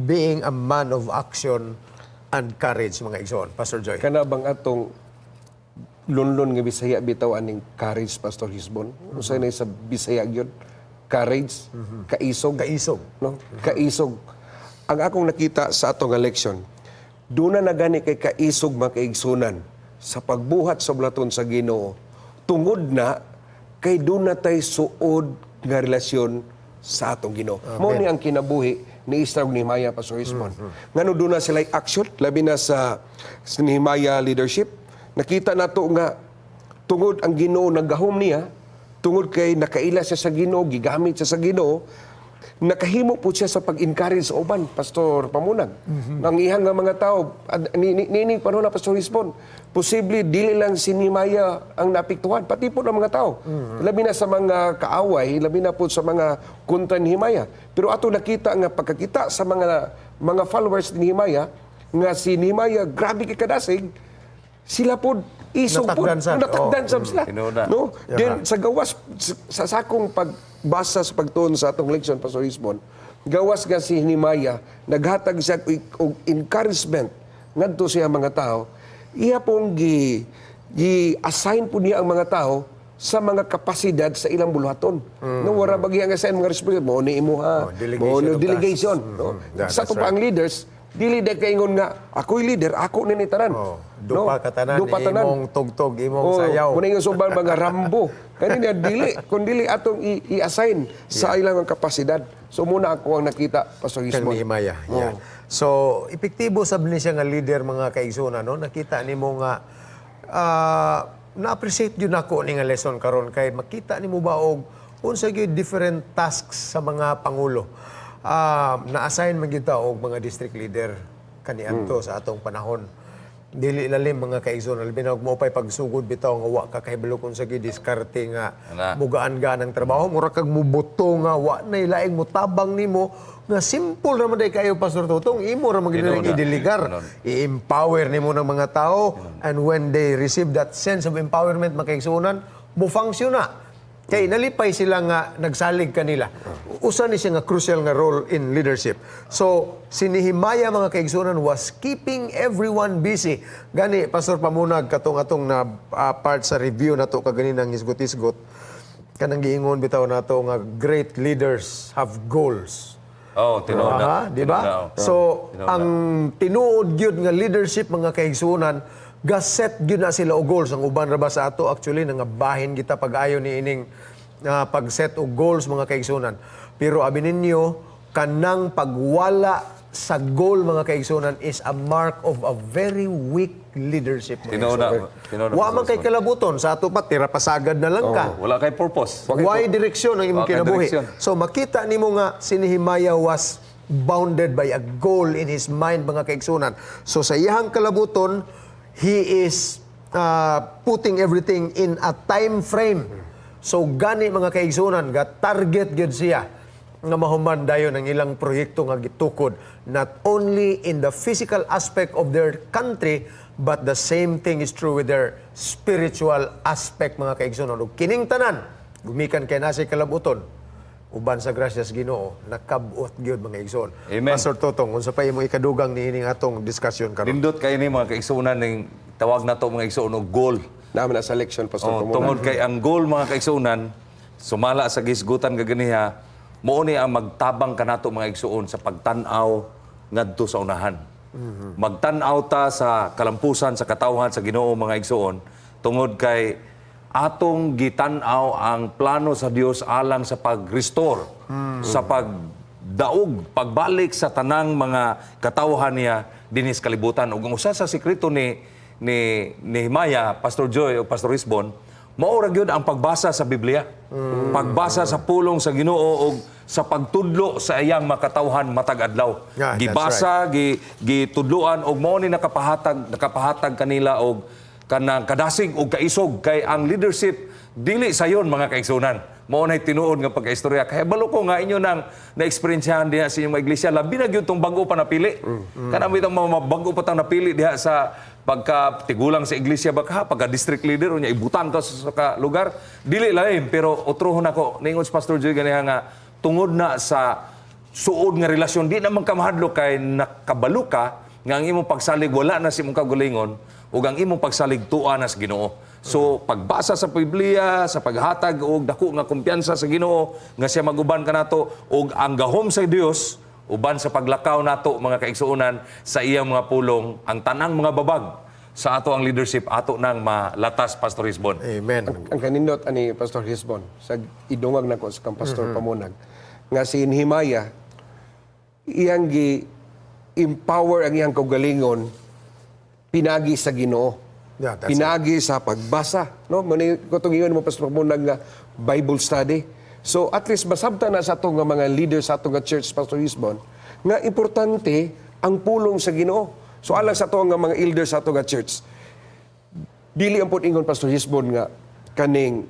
being a man of action and courage, mga igsoon. Pastor Joy. Kana bang atong lunlon nga Bisaya bitaw aning courage, Pastor Hisbon? Unsay na sa Bisaya gyud? Courage, kaisog. Kaisog. No? Kaisog. Ang akong nakita sa atong election, duna na gani kay kaisog, mga kaigsunan, sa pagbuhat sa buluhaton sa Ginoo. Tungod na kay duna tay suod nga relasyon sa atong Ginoo. Mao ni ang kinabuhi ni Ezra ug Nehemiah, Pastor Hisbon. Ngano duna sila action, labi na sa Nehemiah leadership, nakita nato nga tungod ang Ginoo naggahom niya, tungod kay nakaila siya sa Ginoo, gigamit siya sa Ginoo, nakahimo po siya sa pag-encourage sa uban, Pastor Pamunag. Ang ihang nga mga tao, nining panahon na, Pastor Hisbon, posible dili lang si Nehemiah ang naapektuhan, pati po ng mga tao. Labi na sa mga kaaway, labi na po sa mga kontra ni Nehemiah. Pero ato nakita nga pagkakita sa mga followers ni Nehemiah, nga si Nehemiah grabe kay kadasig, sila po isog po. Natakdan sad. Natakdan Oh. sab sila. Tinuod na. No? Then sa gawas sa sakong pagbasa sa pagtuon sa atong leksyon, Pastor Hisbon, gawas nga si Nehemiah naghatag siya og encouragement ngadto siya mga tao. Iya pong gi assign po niya ang mga tao sa mga kapasidad sa ilang buluhaton. No, wala bagay ang assign mga responsibility mo ni imuha. Oh, delegation Mo ni of delegation, tasks. no? Yeah, Sa that's ato pa right. ang leaders, Dili day kaingon nga ako'y leader, ako ni tanan. Oh, dupa ka tanan, Dupa tanan. imong tugtog, imong Oh, sayaw. Muna yung suban mga Rambo. Kanina dili, kun dili atong i-assign sa ilang ang kapasidad. So muna ako ang nakita, Pastor Kang Gismond. Nehemiah. Yeah. So, epektibo sab ni siya nga leader, mga kaigsoon, no? Nakita nimo nga na-appreciate gyud nako ni nga lesson karon kay makita nimo ba og unsa gyud different tasks sa mga pangulo. Na-assign man gyud ta og mga district leader kaniadto sa atong panahon. Dili lalim, mga kaigsoon, labi na og mo pay pagsugod bitaw nga wa ka kahibalo kung sa gyud diskarte nga Ana. mugaan-gaan ang trabaho, mura kag mubuto nga wa nay laing mutabang nimo nga simple ra man day kayo, Pastor Tutong, imo ra man gyud Tinuod na. idiligar, Tinuod. I-empower nimo ng mga tao, and when they receive that sense of empowerment, mga kaigsuonan, mo function na kay nalipay sila nga nagsalig kanila. Usa ni siya nga crucial nga role in leadership. So si Nehemiah, mga kaigsuonan, was keeping everyone busy. Gani, Pastor Pamunag, katong atong na part sa review nato kaganinang hisgot-hisgot, kanang giingon bitaw nato nga great leaders have goals. Oh, tinuod na. Aha, di ba? Tinuod na, oh. So, Tinuod na. ang tinuod gyud nga leadership, mga kaigsuonan, ga-set gyud na sila og goals. Ang uban ra ba sa ato actually nangabahin kita pag-ayo ni ining pag-set og goals, mga kaigsuonan. Pero abi ninyo, kanang pagwala sa goal, mga kaigsuonan, is a mark of a very weak leadership, mga Tinuod na. kaigsuonan. Tinuod na, Wa man Pastor. kay kalabuton sa ato pa, tira pasagad na lang ka. Wala kay purpose. Why direksyon ang imong Wa kay kinabuhi? direksyon. So makita nimo nga si Nehemiah was bounded by a goal in his mind, mga kaigsunan. So sa iyang kalabuton, he is putting everything in a time frame. So gani, mga kaigsunan, ga target gyud siya nga mahuman dayon ang ilang proyekto nga gitukod, not only in the physical aspect of their country but the same thing is true with their spiritual aspect, mga kaigsunan. Ug kining tanan gumikan kay nasa kalabuton, uban sa grasyas Ginoo, nakab-ot gyud, mga igsoon. Amen. Pastor Totong, unsa pa imong ikadugang niining atong discussion karon? Nindot kay ni, mga kaigsuonan, ning tawag nato, mga igsoon, og goal. Naman na selection, Pastor Oh, Pamunag. tungod kay ang goal, mga kaigsuonan, sumala sa gisgutan kaganiha, mao ni ang magtabang kanato, mga igsuon, sa pagtan-aw ngadto sa unahan. Magtan-aw ta sa kalampusan sa katawhan sa Ginoo, mga igsuon, tungod kay atong gitan-aw ang plano sa Dios alang sa pag-restore, sa pagdaog, pagbalik sa tanang mga katawhan niya dinhi sa kalibutan. Ug ang usa sa sekreto ni Nehemiah, Pastor Joy o Pastor Risbon, mao ra gyud ang pagbasa sa Biblia. Pagbasa sa pulong sa Ginoo ug sa pagtudlo sa iyang makatawhan matag adlaw. Yeah, that's Gibasa, gitudloan og mao ni nakapahatag kanila og kanang kadasig og kaisog kay ang leadership dili sayon, mga kaigsunan. Mao nay tinuod nga pagkaistorya. Kaya balo ko nga inyo nang na-experiensyahan diha sa inyong mga iglesia, labi na gyud tong bag-o pa napili. Kanang bitong mga bag-o pa tang napili diha sa pagka tigulang sa iglesia ba ka, pagka district leader unya ibutang ka sa ka lugar, dili lain, pero otrohon ako ningon si Pastor Joy ganiha nga tungod na sa suod nga relasyon, di naman ka mahadlok kay nakabalo ka nga ang imong pagsalig wala na sa imong kaugalingon ug ang imong pagsalig tua na sa Ginoo. So pagbasa sa Biblia, sa paghatag og dako nga kumpiyansa sa Ginoo nga siya maguban kanato ug ang gahom sa Dios uban sa paglakaw nato, mga kaigsuonan, sa iyang mga pulong, ang tanang mga babag sa ato ang leadership ato nang malatas, Pastor Hisbon. Amen. Ang kanindot ani, Pastor Hisbon, sa idungag nako sa kang Pastor Pamunag nga si Nehemiah iyang gi empower ang iyang kaugalingon pinagi sa Ginoo. Yeah, that's Pinagi sa pagbasa, no? Mao ni katong ingon mo, Pastor Pamunag, nga Bible study. So at least masabta na sa atong nga mga leaders sa atong nga church, Pastor Hisbon, nga importante ang pulong sa Ginoo. So alang sa atong nga mga elders sa atong nga church, dili ang pud ingon, Pastor Hisbon, nga kaning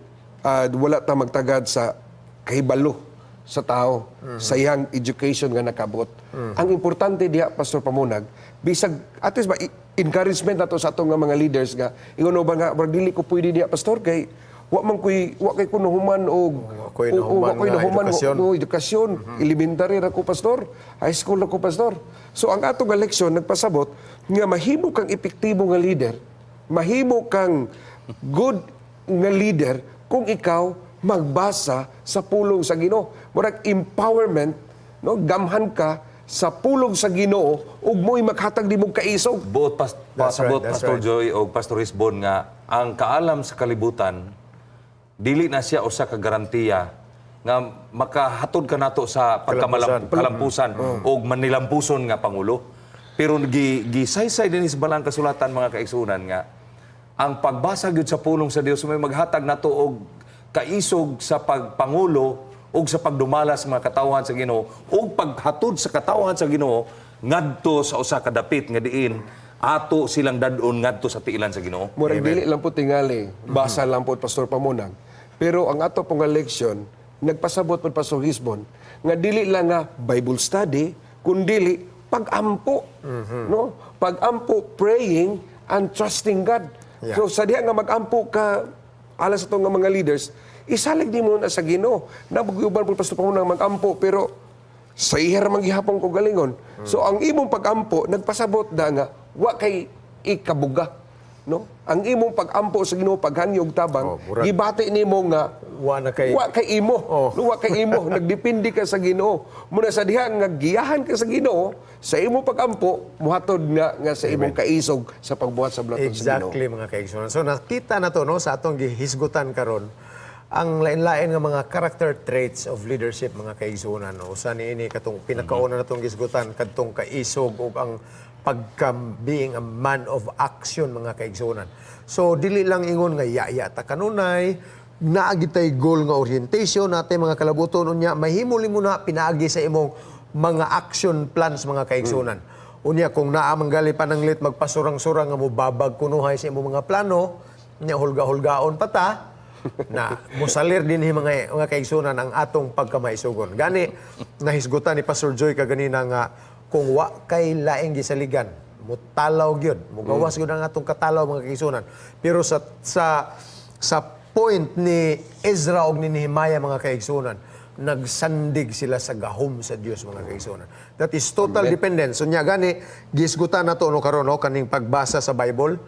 wala ta magtagad sa kahibalo sa tao sa iyang education nga nakabot. Ang importante diha, Pastor Pamunag, bisag at least ba encouragement nato sa atong nga mga leaders nga ingon ba nga murag dili ko pwede diha, pastor, kay wa man koy wa kay ko nahuman og Wa ko'y nahuman wa ko'y nga nahuman edukasyon. o edukasyon, elementary ra ko, pastor, high school ra ko, pastor. So ang atong nga leksyon nagpasabot nga mahimo kang epektibo nga leader, mahimo kang good nga leader kung ikaw magbasa sa pulong sa Ginoo. Murag empowerment, no, gamhan ka sa pulong sa Ginoo ug mo'y maghatag nimong kaisog. Buot pas, That's pasabot right, that's Pastor right. Joy o Pastor Hisbon nga ang kaalam sa kalibutan dili na siya usa ka garantiya nga makahatod ka nato sa pagkamalam kalampusan og manilampuson nga pangulo. Pero gi gisaysay din sa balang kasulatan, mga kaigsunan, nga ang pagbasa gyud sa pulong sa Dios may maghatag nato og kaisog sa pagpangulo ug sa pagdumala sa mga katawhan sa Ginoo ug paghatod sa katawhan sa Ginoo ngadto sa usa ka dapit nga diin ato silang dad-on ngadto sa tiilan sa Ginoo. Murag dili lang po tingali, basa lang po, Pastor Pamunang. Pero ang ato pong nga leksyon, nagpasabot po Pastor Hisbon, nga dili lang nga Bible study, kundili pagampo. No? Pagampo, praying and trusting God. So sa diha nga magampo ka alas sa nga mga leaders, isalig nimo na sa Ginoo. Nabugyuban po, Pastor Pamunang, magampo, pero sa ihar man gihapon ko galingon. So ang imong pagampo nagpasabot na nga wa kay ikabuga, no? Ang imong pagampo sa Ginoo, paghanyog tabang, Oh, murag- gibati nimo nga Wa na kay wa kay imo. Oh. No, wa kay imo, nagdepende ka sa Ginoo. Muna sa diha nga giyahan ka sa Ginoo sa imong pagampo, muhatod nga nga sa imong kaisog sa pagbuhat sa bulaton sa Ginoo. Exactly, mga kaigsunan. So nakita na to, no, sa atong gihisgutan karon ang lain-lain nga mga character traits of leadership, mga kaigsunan, no. Usa niini katong pinakauna natong gisgutan, kadtong kaisog ug ang pagka being a man of action, mga kaigsunan. So dili lang ingon nga ya-ya ta kanunay, naa gitay goal nga orientation natay mga kalabuton, unya mahimo mo na pinaagi sa imong mga action plans, mga kaigsunan. Unya kung naa manggali pananglit magpasurang-surang nga mobabag kunuhay sa imong mga plano, nya hulga-hulgaon pa ta na musalir din hi mga kaigsunan ang atong pagkamaisugon. Gani nahisgutan ni Pastor Joy kaganina nga kung wa kay laing gisaligan, mutalaw gyud, mugawas gyud ang atong katalaw, mga kaigsunan. Pero sa point ni Ezra og ni Nehemiah, mga kaigsunan, nagsandig sila sa gahom sa Dios, mga kaigsunan. That is total dependence. So nya gani gisgutan nato no karon, no, kaning pagbasa sa Bible.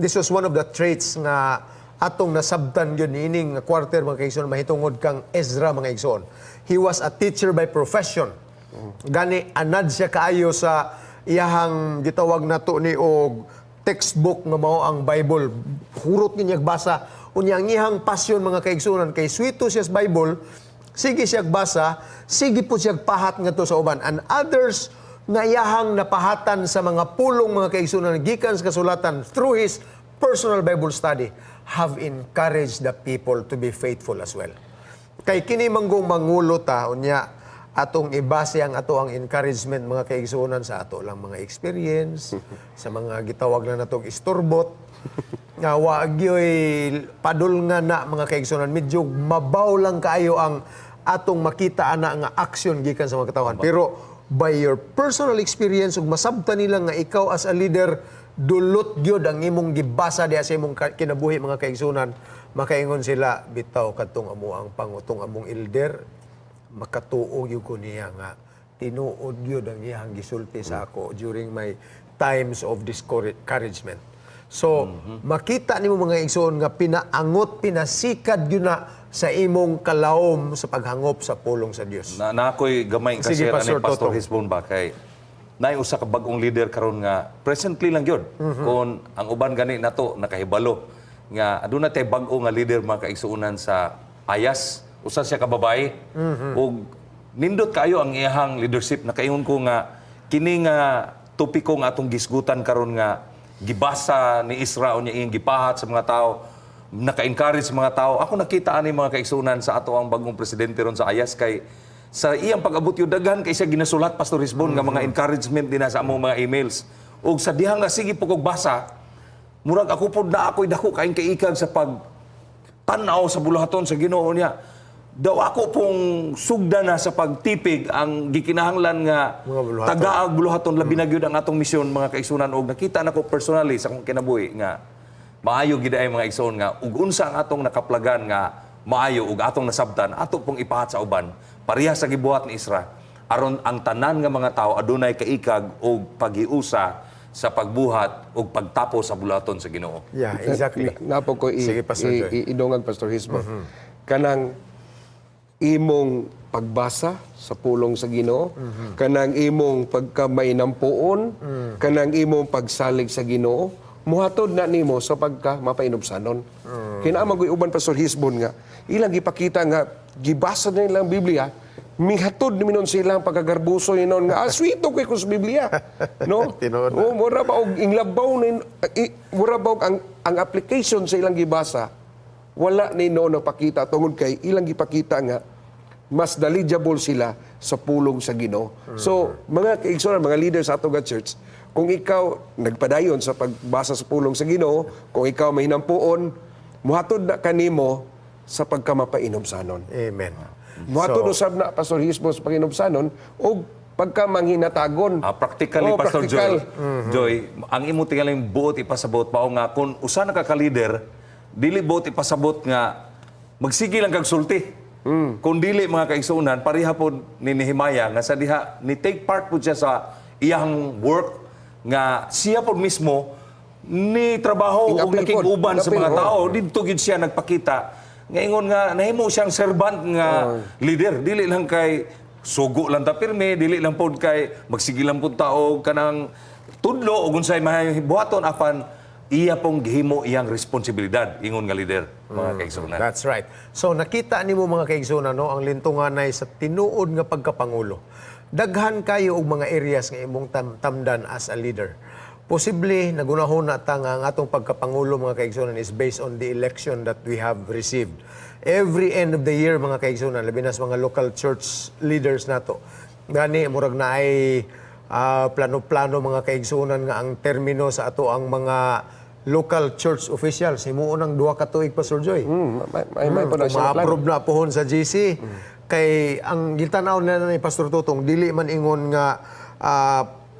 This was one of the traits nga atong nasabtan gyud niining nga quarter, mga kaigsunan, mahitungod kang Ezra, mga igsoon. He was a teacher by profession. Gani anad siya kaayo sa iyahang gitawag nato ni og textbook nga mao ang Bible. Hurot niya basa. Unya ang iyang passion, mga kaigsunan, kay swito siya sa Bible, sige siya basa, sige po siya pahat ngadto sa uban. And others nga iyahang napahatan sa mga pulong, mga kaigsunan, gikan sa kasulatan through his personal Bible study have encouraged the people to be faithful as well. Kay kini manggong mangulo ta, unya atong ibase ang ato ang encouragement, mga kaigsuonan, sa ato lang mga experience, sa mga gitawag na natong istorbot nga wa gyoy padul nga na, mga kaigsuonan, medyo mabaw lang kaayo ang atong makita ana nga action gikan sa mga katawhan. Pero by your personal experience ug masabtan nila nga ikaw as a leader dulot gyud ang imong gibasa diha sa imong kinabuhi, mga kaigsunan, makaingon sila, "Bitaw kadtong amo ang pangutong among elder, makatuo gyud ko niya nga tinuod gyud ang iyang gisulti sa ako during my times of discouragement." So, makita nimo, mga igsoon, nga pinaangot, pinasikad gyud na sa imong kalawom sa paghangop sa pulong sa Dios. Na ako'y gamay Sige, kasi Pastor ani Pastor Totong. Hisbon ba kay naay usa ka bag-ong leader karon nga presently lang gyud. Kon ang uban gani nato nakahibalo nga aduna tay bag-o nga leader, mga kaigsuonan, sa Ayas, usa siya ka babae. Ug nindot kaayo ang iyahang leadership. Nakaingon ko nga kini nga topiko nga atong gisgutan karon nga gibasa ni Ezra unya iyang gipahat sa mga tao, naka-encourage sa mga tao. Ako nakita ani, mga kaigsunan, sa ato ang bagong presidente ron sa Ayas kay sa iyang pag-abot yung daghan kay siya ginasulat, Pastor Hisbon, nga mga encouragement din na sa among mga emails. Ug sa diha nga sige po kog basa, murag ako pod na ako'y dako kaing kaikag sa pag tan-aw sa buluhaton sa Ginoo niya. Daw ako pong sugda na sa pagtipig ang gikinahanglan nga mga buluhaton. Tagaag buluhaton, labi na gyud ang atong misyon, mga kaigsunan, og nakita nako personally sa akong kinabuhi nga maayo gid ay, mga igsoon, nga ug unsa ang atong nakaplagan nga maayo ug atong nasabtan, ato pong ipahat sa uban pareha sa gibuhat ni Ezra aron ang tanan nga mga tawo adunay kaikag og paghiusa sa pagbuhat ug pagtapos sa buluhaton sa Ginoo. Yeah, exactly. Napo ko Sige, Pastor Joy. idungag, Pastor Hisbo. Kanang Imong pagbasa sa pulong sa Ginoo, kanang imong pagkamainampuon, kanang imong pagsalig sa Ginoo, muhatod na nimo sa pagka mapainubsanon. Kay naa man uban, Pastor Hisbon, nga ilang gipakita nga gibasa na nilang Biblia, mihatod ni minon silang pagkagarbuso hinon nga sweet kay ko sa Biblia, no? Tinuod na. Oh, mura ba og inglabaw ni mura ba og ang application sa ilang gibasa wala ni noon nagpakita tungod kay ilang gipakita nga mas knowledgeable sila sa pulong sa Ginoo. So, mga kaigsuonan, mga leaders sa ato nga church, kung ikaw nagpadayon sa pagbasa sa pulong sa Ginoo, kung ikaw mahinampuon, muhatod na kanimo sa pagkamapainumsanon. Amen. Muhatod usab na, Pastor Hisbo, sa paginumsanon og pagkamanghinatagon. Practically, Oh, Pastor practical. Joy, Joy, ang imo tingaling buot ipasabot mao nga kung usa na ka ka-leader, dili buot ipasabot nga magsige lang kag sulti. Kung dili, mga kaigsuonan, pareha pod ni Nehemiah nga sa diha ni take part pod siya sa iyang work nga siya pod mismo ni trabaho ug Ingapil pod. nakig-uban sa Ingapil, mga oh. tao. Didto gyud siya nagpakita nga ingon nga nahimo siyang servant nga leader, dili lang kay sugo lang ta pirmi, dili lang pod kay magsige lang pod ta og kanang tudlo ug unsay mahayong buhaton, apan iya pong gihimo iyang responsibilidad ingon nga leader, mga kaigsuonan. That's right. So nakita nimo, mga kaigsuonan, no, ang lintunganay sa tinuod nga pagkapangulo. Daghan kayo og mga areas nga imong tamdan as a leader. Posible nagunahon na ta nga ang atong pagkapangulo, mga kaigsuonan, is based on the election that we have received. Every end of the year, mga kaigsuonan, labi na sa mga local church leaders nato. Gani murag na ay plano-plano, mga kaigsuonan, nga ang termino sa ato ang mga local church officials himuon ang 2 ka tuig, Pastor Joy. May po na Kung siya plano. ma-approve na pohon sa GC. Kay ang gitanaw na ni Pastor Tutong, dili man ingon nga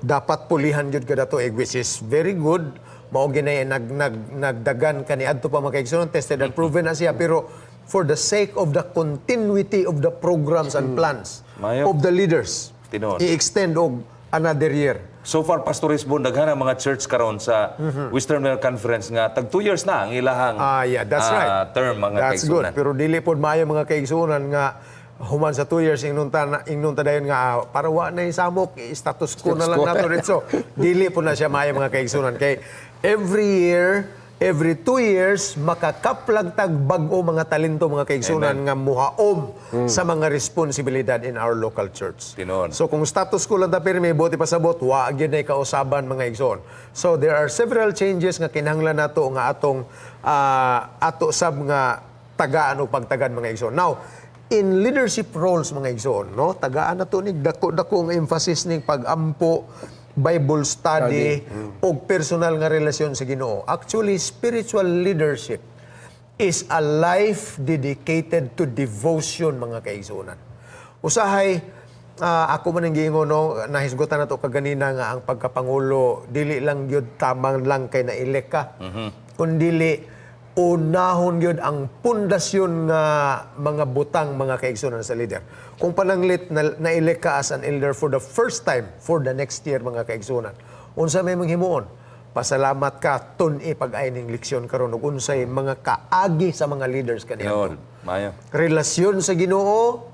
dapat pulihan gyud kada tuig, which is very good. Mao ginay nag nag nagdagan kaniadto pa, mga kaigsuonan, tested and proven na siya, pero for the sake of the continuity of the programs and plans Mayo. of the leaders, Tinuod. i-extend og another year. So far, Pastor Risbon, daghan ang mga church karon sa Western Mindanao Conference nga tag 2 years na ang ilahang Ah, yeah, that's right. term, mga That's good. kaigsuonan. Pero dili pod maayo, mga kaigsuonan, nga human sa 2 years ingnon ta dayon nga para wa na yung samok, status quo na lang Status quo. nato dito. Dili po na siya maayo, mga kaigsuonan, kay every year, every 2 years, makakaplag tag bag-o mga talento, mga kaigsuonan, nga muhaom sa mga responsibilidad in our local church. Tinuod. So kung status quo lang ta pirmi, buot ipasabot, wa gyud nay kausaban, mga igsoon. So there are several changes nga kinahanglan nato nga atong ato sab nga tagaan o pagtagan, mga igsoon. Now, in leadership roles, mga igsoon, no? Tagaan nato nig dako-dako ang emphasis ning pagampo, Bible study, ug personal nga relasyon sa Ginoo. Actually, spiritual leadership is a life dedicated to devotion, mga kaigsuonan. Usahay, ako man ang giingon, no, nahisgutan na to kaganina nga ang pagkapangulo dili lang gyud tamang lang kay na-elect ka. Kundili unahon gyud ang pundasyon nga mga butang, mga kaigsuonan, sa leader. Kung pananglit na, na-elect ka as an elder for the first time for the next year, mga kaigsuonan, unsa may mong himuon? Pasalamat ka tun-i pag-ay ning leksyon karon ug unsay mga kaagi sa mga leaders kaniya. Tinuod. Mayo. Relasyon sa Ginoo,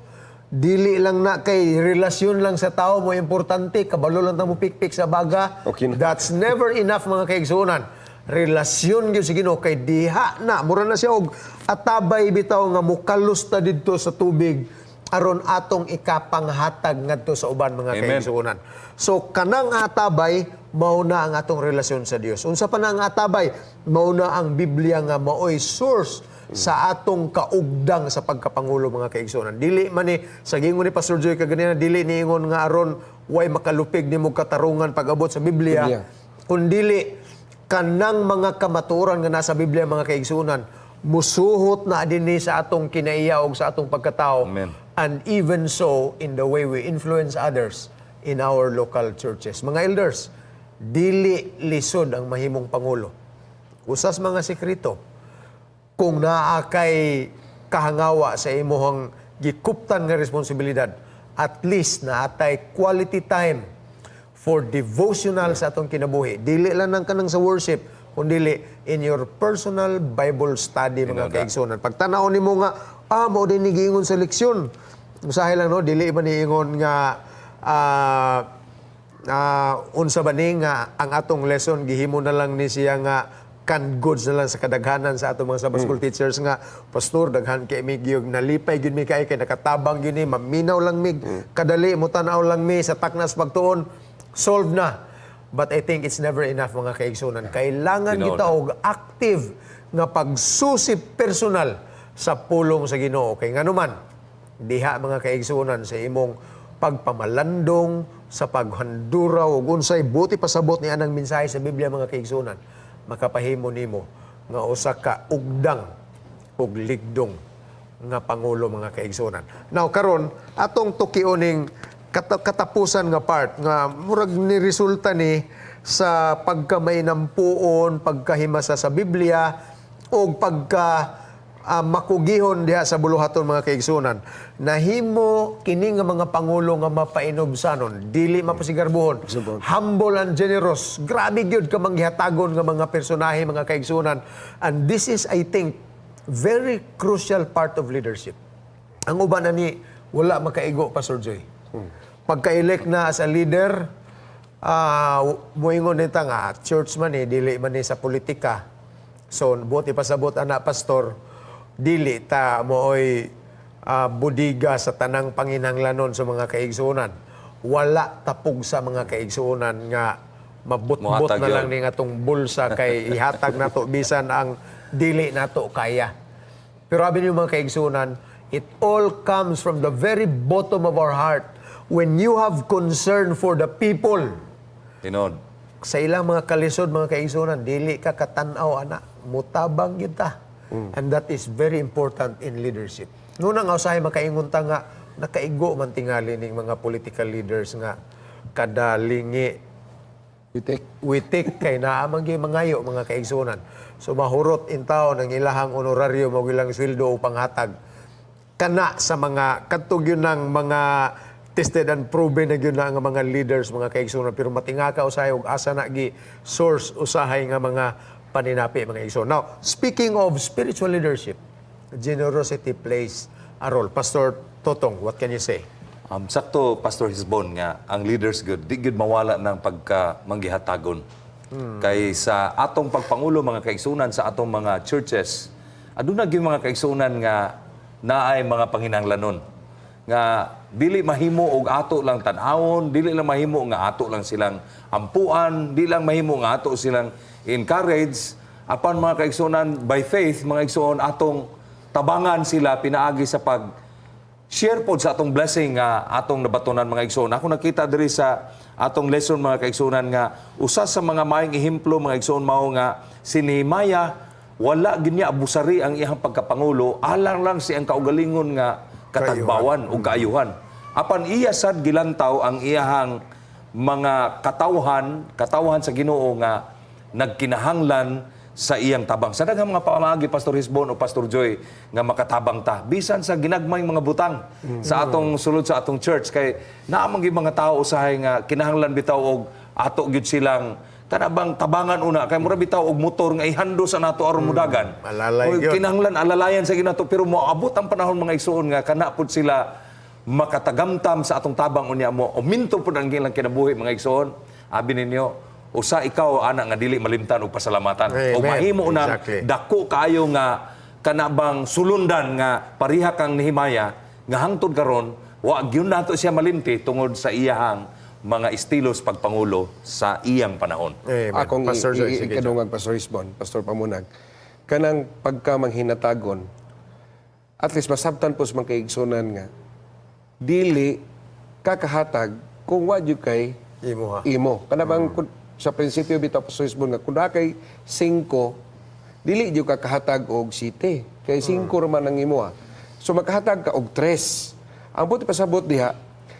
dili lang na kay relasyon lang sa tao mo importante, kabalo lang ta mo pikpik sa baga. Okay na. That's never enough, mga kaigsuonan. Relasyon gyud sa Ginoo kay diha na mura na siya og atabay bitaw nga mukalos ta didto sa tubig aron atong ikapanghatag ngadto sa uban, mga Amen. kaigsuonan. So kanang atabay mao na ang atong relasyon sa Dios. Unsa pa na ang atabay? Mao na ang Biblia nga maoy source sa atong kaugdang sa pagkapangulo, mga kaigsuonan. Dili man ni sa gingon ni Pastor Joy kaganina, dili niingon nga aron way makalupig nimo katarungan pag-abot sa Biblia, Biblia. kundili kanang mga kamatuoran nga nasa Biblia, mga kaigsuonan, musuhot na dinhi sa atong kinaiya og sa atong pagkatao Amen. And even so in the way we influence others in our local churches. Mga elders, dili lisod ang mahimong pangulo. Usas mga sekreto, kung naa kay kahangawa sa imuhang gikuptan nga responsibilidad, at least naatay quality time for devotional sa atong kinabuhi. Dili lang nang kanang sa worship, kundili in your personal Bible study, mga Tinuod. kaigsuonan. Pagtanaw nimo nga Ah, mao din ni giingon sa leksyon. Usahay lang, no, dili man niingon nga unsa ba ni nga ang atong lesson gihimo na lang ni siya nga canned goods na lang sa kadaghanan sa atong mga Sabbath school teachers nga, "Pastor, daghan kay mi gyud nalipay gyud mi kay kay nakatabang gyud ni, maminaw lang mig kadali, mo tan-aw lang mi sa taknas pagtuon, solve na." But I think it's never enough, mga kaigsunan. Kailangan Tinuod. kita og active nga pagsusi personal sa pulong sa Ginoo, kay nganuman diha, mga kaigsunan, sa imong pagpamalandong, sa paghanduraw ug unsay buti pasabot ni anang mensahe sa Biblia, mga kaigsunan, makapahimo nimo nga usa ka ugdang ug ligdong nga pangulo, mga kaigsunan. Now karon atong tukioning katapusan nga part nga murag ni resulta ni sa pagkamainampuon, pagkahimasa sa Biblia ug pagka makugihon diha sa buluhaton, mga kaigsunan. Nahimo kini nga mga pangulo nga mapainubsanon, dili mapasigarbuhon, humble and generous. Grabe gyud ka manggihatagon nga mga personahe, mga kaigsunan. And this is, I think, very crucial part of leadership. Ang uban na ni wala makaigo, Pastor Joy. Pagka-elect na as a leader, muingon nita nga church man eh, dili man ni sa politika. So buot ipasabot ana, Pastor, dili ta mooy budiga sa tanang panginahanglanon sa mga kaigsuonan. Wala tapog sa mga kaigsuonan nga mabutbot Mohatag na lang yun. ning atong bulsa kay ihatag nato bisan ang dili nato kaya. Pero abi niyo, mga kaigsunan, it all comes from the very bottom of our heart. When you have concern for the people, Tinuod. Sa ilang mga kalisod, mga kaigsunan, dili ka katanaw ana, mutabang gyud ta. And that is very important in leadership. Nuna nga usahay makaingon ta nga nakaigo man tingali ning mga political leaders nga kada lingi Witik. Witik kay naa man gyud mangayo, mga kaigsunan. So mahurot in taon ang ilahang honorarium o ilang sweldo o panghatag. Kana sa mga kadto gyud ng mga tested and proven na gyud na nga mga leaders, mga kaigsunan, pero matingaka usahay og asa na gi source usahay nga mga paninapi, mga igsoon. Now, speaking of spiritual leadership, generosity plays a role. Pastor Totong, what can you say? Sakto, Pastor Hisbon, nga ang leaders good, di gyud mawala ng pagka manggihatagon. Kay sa atong pagpangulo, mga kaigsunan, sa atong mga churches, aduna gyud mga kaigsunan nga naay mga panginahanglanon. Nga dili mahimo og ato lang tan-awon, dili lang mahimo nga ato lang silang ampuan, dili lang mahimo nga ato silang encourage apan, mga kaigsunan, by faith, mga igsuon, atong tabangan sila pinaagi sa pag share pod sa atong blessing nga atong nabatonan, mga igsoon. Ako nakita diri sa atong lesson, mga kaigsuonan, nga usa sa mga maayong ehemplo, mga igsoon, mao nga si Nehemiah. Wala gyud niya abusari ang iyang pagkapangulo alang lang siyang kaugalingon nga katagbawan ug kaayuhan. Apan iya sad gilantaw ang iyahang mga katawhan, katawhan sa Ginoo nga nagkinahanglan sa iyang tabang. Sa daghang mga pamaagi, Pastor Hisbon o Pastor Joy, nga makatabang ta bisan sa ginagmayng mga butang sa atong sulod sa atong church, kay naa man gyud mga tao usahay nga kinahanglan bitaw og ato gyud silang kana bang tabangan una, kay mura bitaw og motor nga ihando sa nato aron mudagan. Alalay O, gyud. kinahanglan alalayan sa ginato, pero moabot ang panahon, mga igsuon, nga kana pud sila makatagamtam sa atong tabang, unya mo uminto pud ang ilang kinabuhi, mga igsuon. Abi ninyo, usa ikaw ana nga dili malimtan og pasalamatan Amen. o mahimo nang dako kaayo nga kana bang sulundan nga pareha kang Nehemiah nga hangtod karon wa gyud nato siya malimti tungod sa iyahang mga estilos pagpangulo sa iyang panahon. Amen. Akong Pastor Joy, sige. ikadungag, Pastor Hisbon, Pastor Pamunag, kanang pagka manghinatagon, at least masabtan po sa mga kaigsunan nga, dili kakahatag kung wa jud kay Imo ha. Imo. Kana bang sa prinsipyo bitaw, Pastor Hisbon, nga kung naa kay 5, dili jud ka kahatag og 7 kay 5 raman ang imo ha. So makahatag ka og 3. Ang buti pasabot diha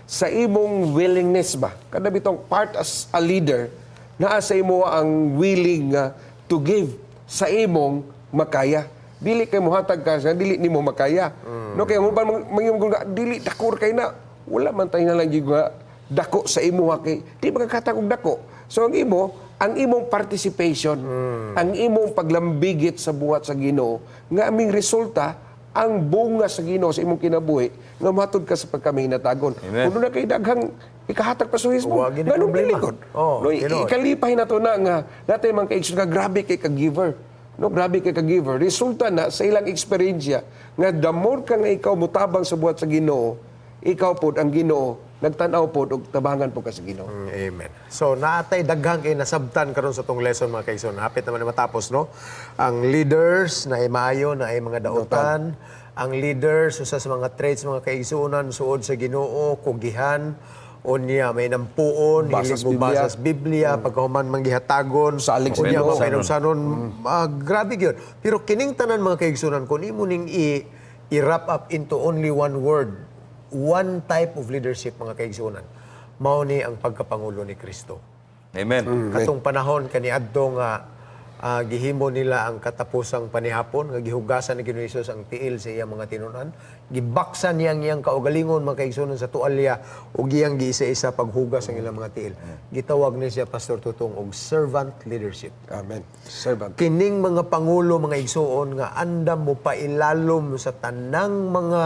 sa imong willingness ba? Kada bitong part as a leader, naa sa imo ang willing nga to give sa imong makaya. Dili kay mohatag ka sa dili nimo makaya. No, kay mo ba mangyong nga dili dako kay na, wala man tayo na lang gyud nga dako sa imo ha, kay di makakatag og dako. So ang imo, ang imong participation, ang imong paglambigit sa buhat sa Ginoo nga aming resulta Ang bunga sa Ginoo sa imong kinabuhi nga matud ka sa pagkamahinatagon. Amen. Kung na kay daghang ikahatag pa sa Hisbon, Wa gini nganong problema. dili gud? Oh, No, tinuod. ikalipay na to na nga natay mga kaigsoon nga grabe kay ka-giver. No, grabe kay ka-giver. Resulta na sa ilang eksperyensya nga the more ka nga ikaw mutabang sa buhat sa Ginoo, ikaw pod ang Ginoo nagtan-aw pod og tabangan pod ka sa Ginoo. Amen. So, naatay daghang kay nasabtan karon sa tong lesson, mga kaigsoon. Hapit naman na matapos, no? Ang leaders na ay maayo, na ay mga dautan. Ang leaders, usa sa mga traits, mga kaigsuonan, suod sa Ginoo, kugihan, unya may nampuon, Basa hilig sa mo Biblia. basa sa Biblia, pagkahuman manggihatagon, Salig sa unya Ginoo. mapahinumsanon, ah, grabe gyud. Pero kining tanan, mga kaigsuonan, kung imo ning i-wrap up into only one word, one type of leadership, mga kaigsuonan, mao ni ang pagkapangulo ni Kristo. Amen. Katong panahon kaniadto nga gihimo nila ang katapusang panihapon nga gihugasan ni Ginoong Hesus ang tiil sa iyang mga tinunan, gibaksan niya ang iyang kaugalingon, mga kaigsuonan, sa tualya ug iyang giisa-isa paghugas ang ilang mga tiil. Gitawag ni siya, Pastor Tutong, og servant leadership. Amen. Servant. Kining mga pangulo, mga igsuon, nga andam mo pailalom sa tanang mga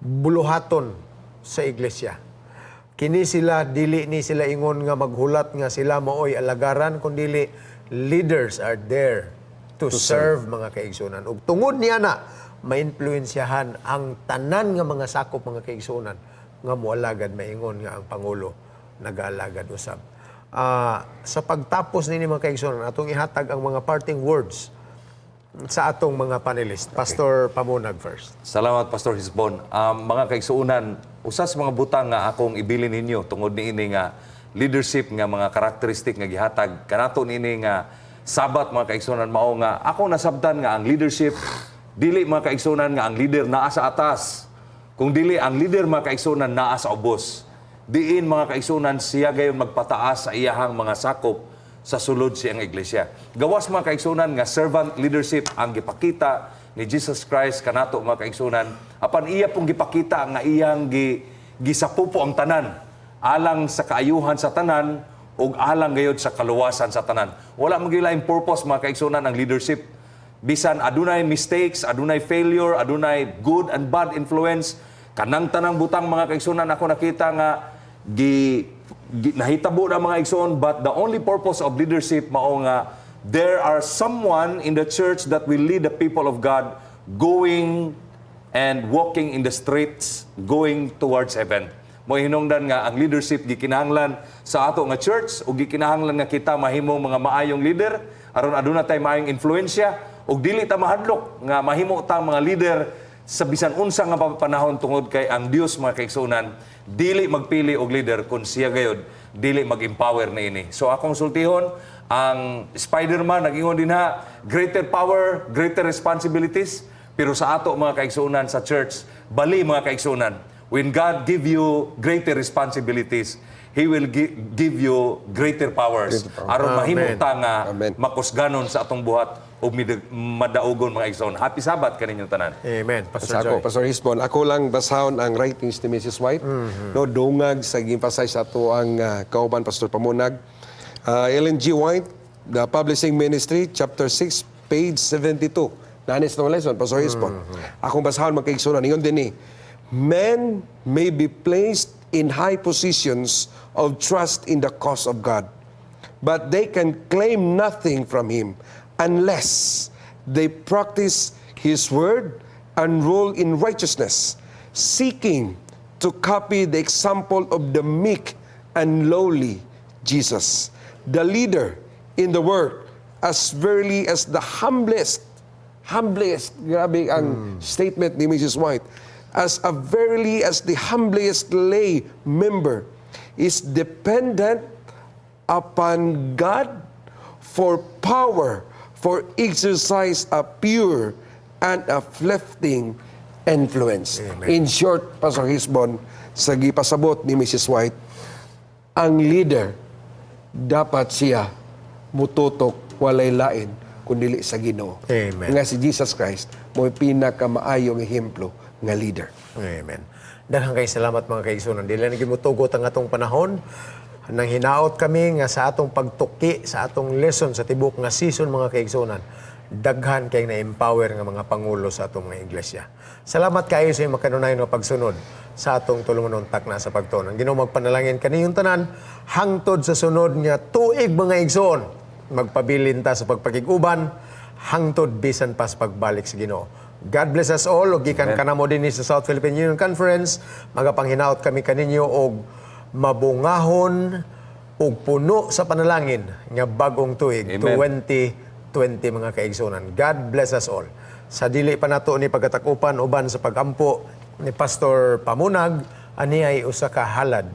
buluhaton sa iglesia. Kini sila, dili ni sila ingon nga maghulat nga sila maoy alagaran, kundili leaders are there to serve, mga kaigsuonan. Ug tungod niya na mainpluwensyahan ang tanan nga mga sakop, mga kaigsuonan, nga moalagad, maingon nga ang pangulo nagaalagad usab. Sa pagtapos nini, mga kaigsuonan, atong ihatag ang mga parting words sa atong mga panelist. Pastor Pamunag first. Salamat, Pastor Hisbon. Mga kaigsuonan, usa sa mga butang nga akong ibilin ninyo tungod niini nga leadership nga mga karakteristik nga gihatag kanato niini nga Sabat, mga kaigsuonan, mao nga ako nasabtan nga ang leadership dili, mga kaigsuonan, nga ang leader naa sa atas. Kung dili ang leader, mga kaigsuonan, naa sa ubos. Diin, mga kaigsuonan, siya gayon magpataas sa iyahang mga sakop sa sulod siyang iglesia. Gawas, mga kaigsuonan, nga servant leadership ang gipakita ni Jesus Christ kanato, mga kaigsuonan, apan iya pong gipakita nga iyang gisapupo ang tanan alang sa kaayuhan sa tanan ug alang gayod sa kaluwasan sa tanan. Wala man gyud laing purpose, mga kaigsuonan, ang leadership bisan adunay mistakes, adunay failure, adunay good and bad influence. Kanang tanang butang, mga kaigsuonan, ako nakita nga gi nahitabo na, mga igsoon, but the only purpose of leadership mao nga there are someone in the church that will lead the people of God going and walking in the streets going towards heaven. Mo hinungdan nga ang leadership gikinahanglan sa ato nga church ug gikinahanglan nga kita mahimong mga maayong leader aron aduna tay maayong influensya ug dili ta mahadlok nga mahimo ta mga leader sa bisan unsa nga panahon, tungod kay ang Dios, mga kaigsuonan, dili magpili og leader kung siya gayod dili mag-empower niini. So akong sultihon, ang Spider-Man nag-ingon dinha, "Greater power, greater responsibilities." Pero sa ato, mga kaigsuonan, sa church, bali, mga kaigsuonan, when God give you greater responsibilities, He will give you greater powers. Aron mahimo ta nga Amen. makusganon sa atong buhat ug madaugon, mga igsoon. Happy Sabbath kaninyong tanan. Amen. Pastor Sa ako, Joy. Pastor Hisbon, ako lang basahon ang writings ni Mrs. White. No, dungag sa gi-emphasize ato ang kauban Pastor Pamunag. Ellen G. White, The Publishing Ministry, chapter 6, page 72. Nanis na lesson, Pastor Hisbon. Akong basahon, mga kaigsuonan, ingon din ni, "Men may be placed in high positions of trust in the cause of God, but they can claim nothing from Him unless they practice His word and rule in righteousness, seeking to copy the example of the meek and lowly Jesus, the leader in the work as verily as the humblest," humblest, grabe ang statement ni Mrs. White, "as a verily as the humblest lay member is dependent upon God for power for exercise a pure and uplifting influence." In short, Pastor Hisbon, sa gipasabot ni Mrs. White, ang leader dapat siya mututok walay lain kundi sa Ginoo. Amen. Nga si Jesus Christ mo pinakamaayong ehemplo nga leader. Amen. Daghang kay salamat, mga kaigsuonan. Dili na gyud motugot ang atong panahon. Nang hinaot kami nga sa atong pagtuki sa atong lesson sa tibok nga season, mga kaigsuonan, Daghan kay na-empower nga mga pangulo sa atong mga iglesia. Salamat kayo sa inyong makanunayon nga pagsunod sa atong tulumanon Takna sa Pagtuon. Ang Ginoo magpanalangin kaniyong tanan hangtod sa sunod nga tuig, mga igsoon. Magpabilin ta sa pagpakig-uban hangtod bisan pa sa pagbalik sa Ginoo. God bless us all ug gikan kanamo dinhi sa South Philippine Union Conference, magapanghinaot kami kaninyo og mabungahon ug puno sa panalangin nga bagong tuig. Amen. 2020, mga kaigsunan. God bless us all. Sa dili pa nato ni pagkatakupan uban sa pagampo ni Pastor Pamunag, ani ay usa ka halad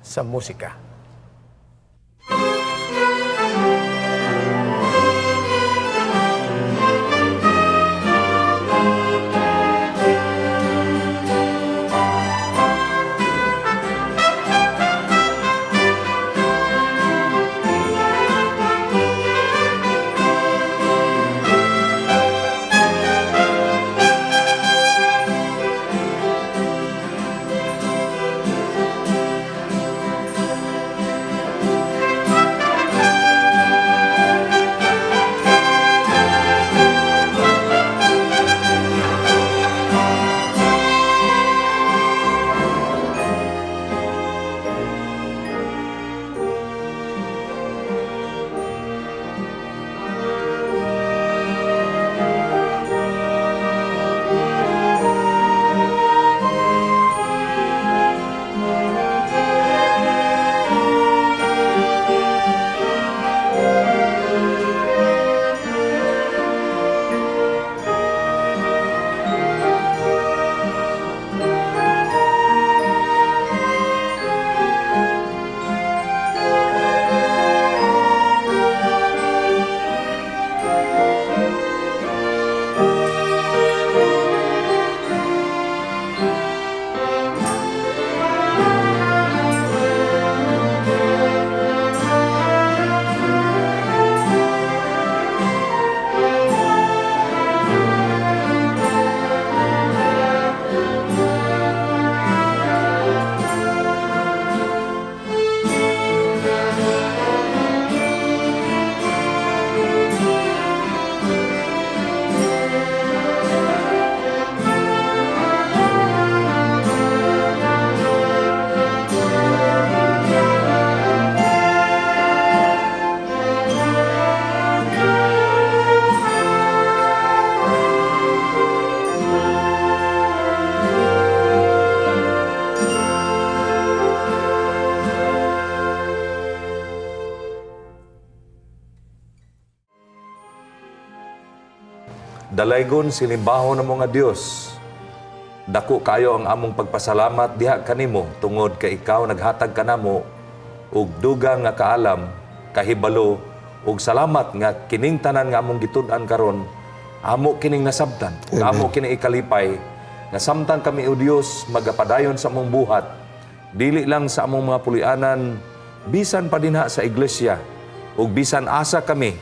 sa musika. Dalaygon sinimbahon namo nga Dios. Dako kayo ang among pagpasalamat diha kanimo tungod kay ikaw naghatag kanamo og dugang nga kaalam, kahibalo ug salamat nga kining tanan nga among gitud-an karon amo kining nasabtan ug amo kining ikalipay nga samtang kami, o Dios, magapadayon sa among buhat dili lang sa among mga pulianan, bisan pa dinha sa iglesia ug bisan asa kami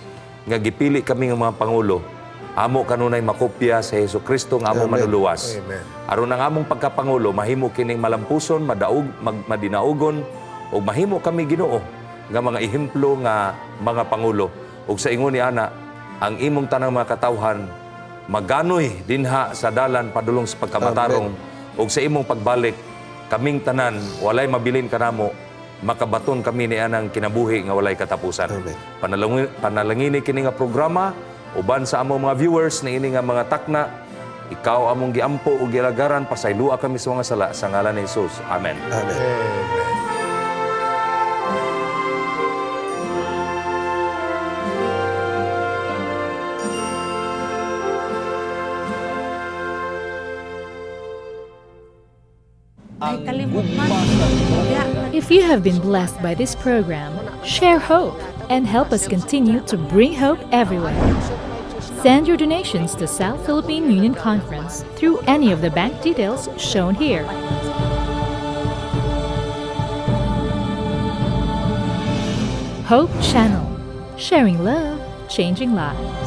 nga gipili kami nga mga pangulo, amo kanunay makopya sa Hesus Kristo nga among manluluwas. Amen. Aron ang among pagkapangulo mahimo kining malampuson, madaog, madinaugon ug mahimo kami, Ginoo, nga mga ehemplo nga mga pangulo. Ug sa ingon ni ana, ang imong tanang mga katawhan maganoy dinha sa dalan padulong sa pagkamatarong ug sa imong pagbalik kaming tanan walay mabilin kanamo, makabaton kami ni anang kinabuhi nga walay katapusan. Amen. Panalangini kini nga programa uban sa among mga viewers niini nga mga takna. Ikaw among giampo ug gialagaran, pasaylua kami sa mga sala sa ngalan ni Jesus. Amen. Amen. Amen. Ay, kalimot man. If you have been blessed by this program, share hope and help us continue to bring hope everywhere. Send your donations to South Philippine Union Conference through any of the bank details shown here. Hope Channel, sharing love, changing lives.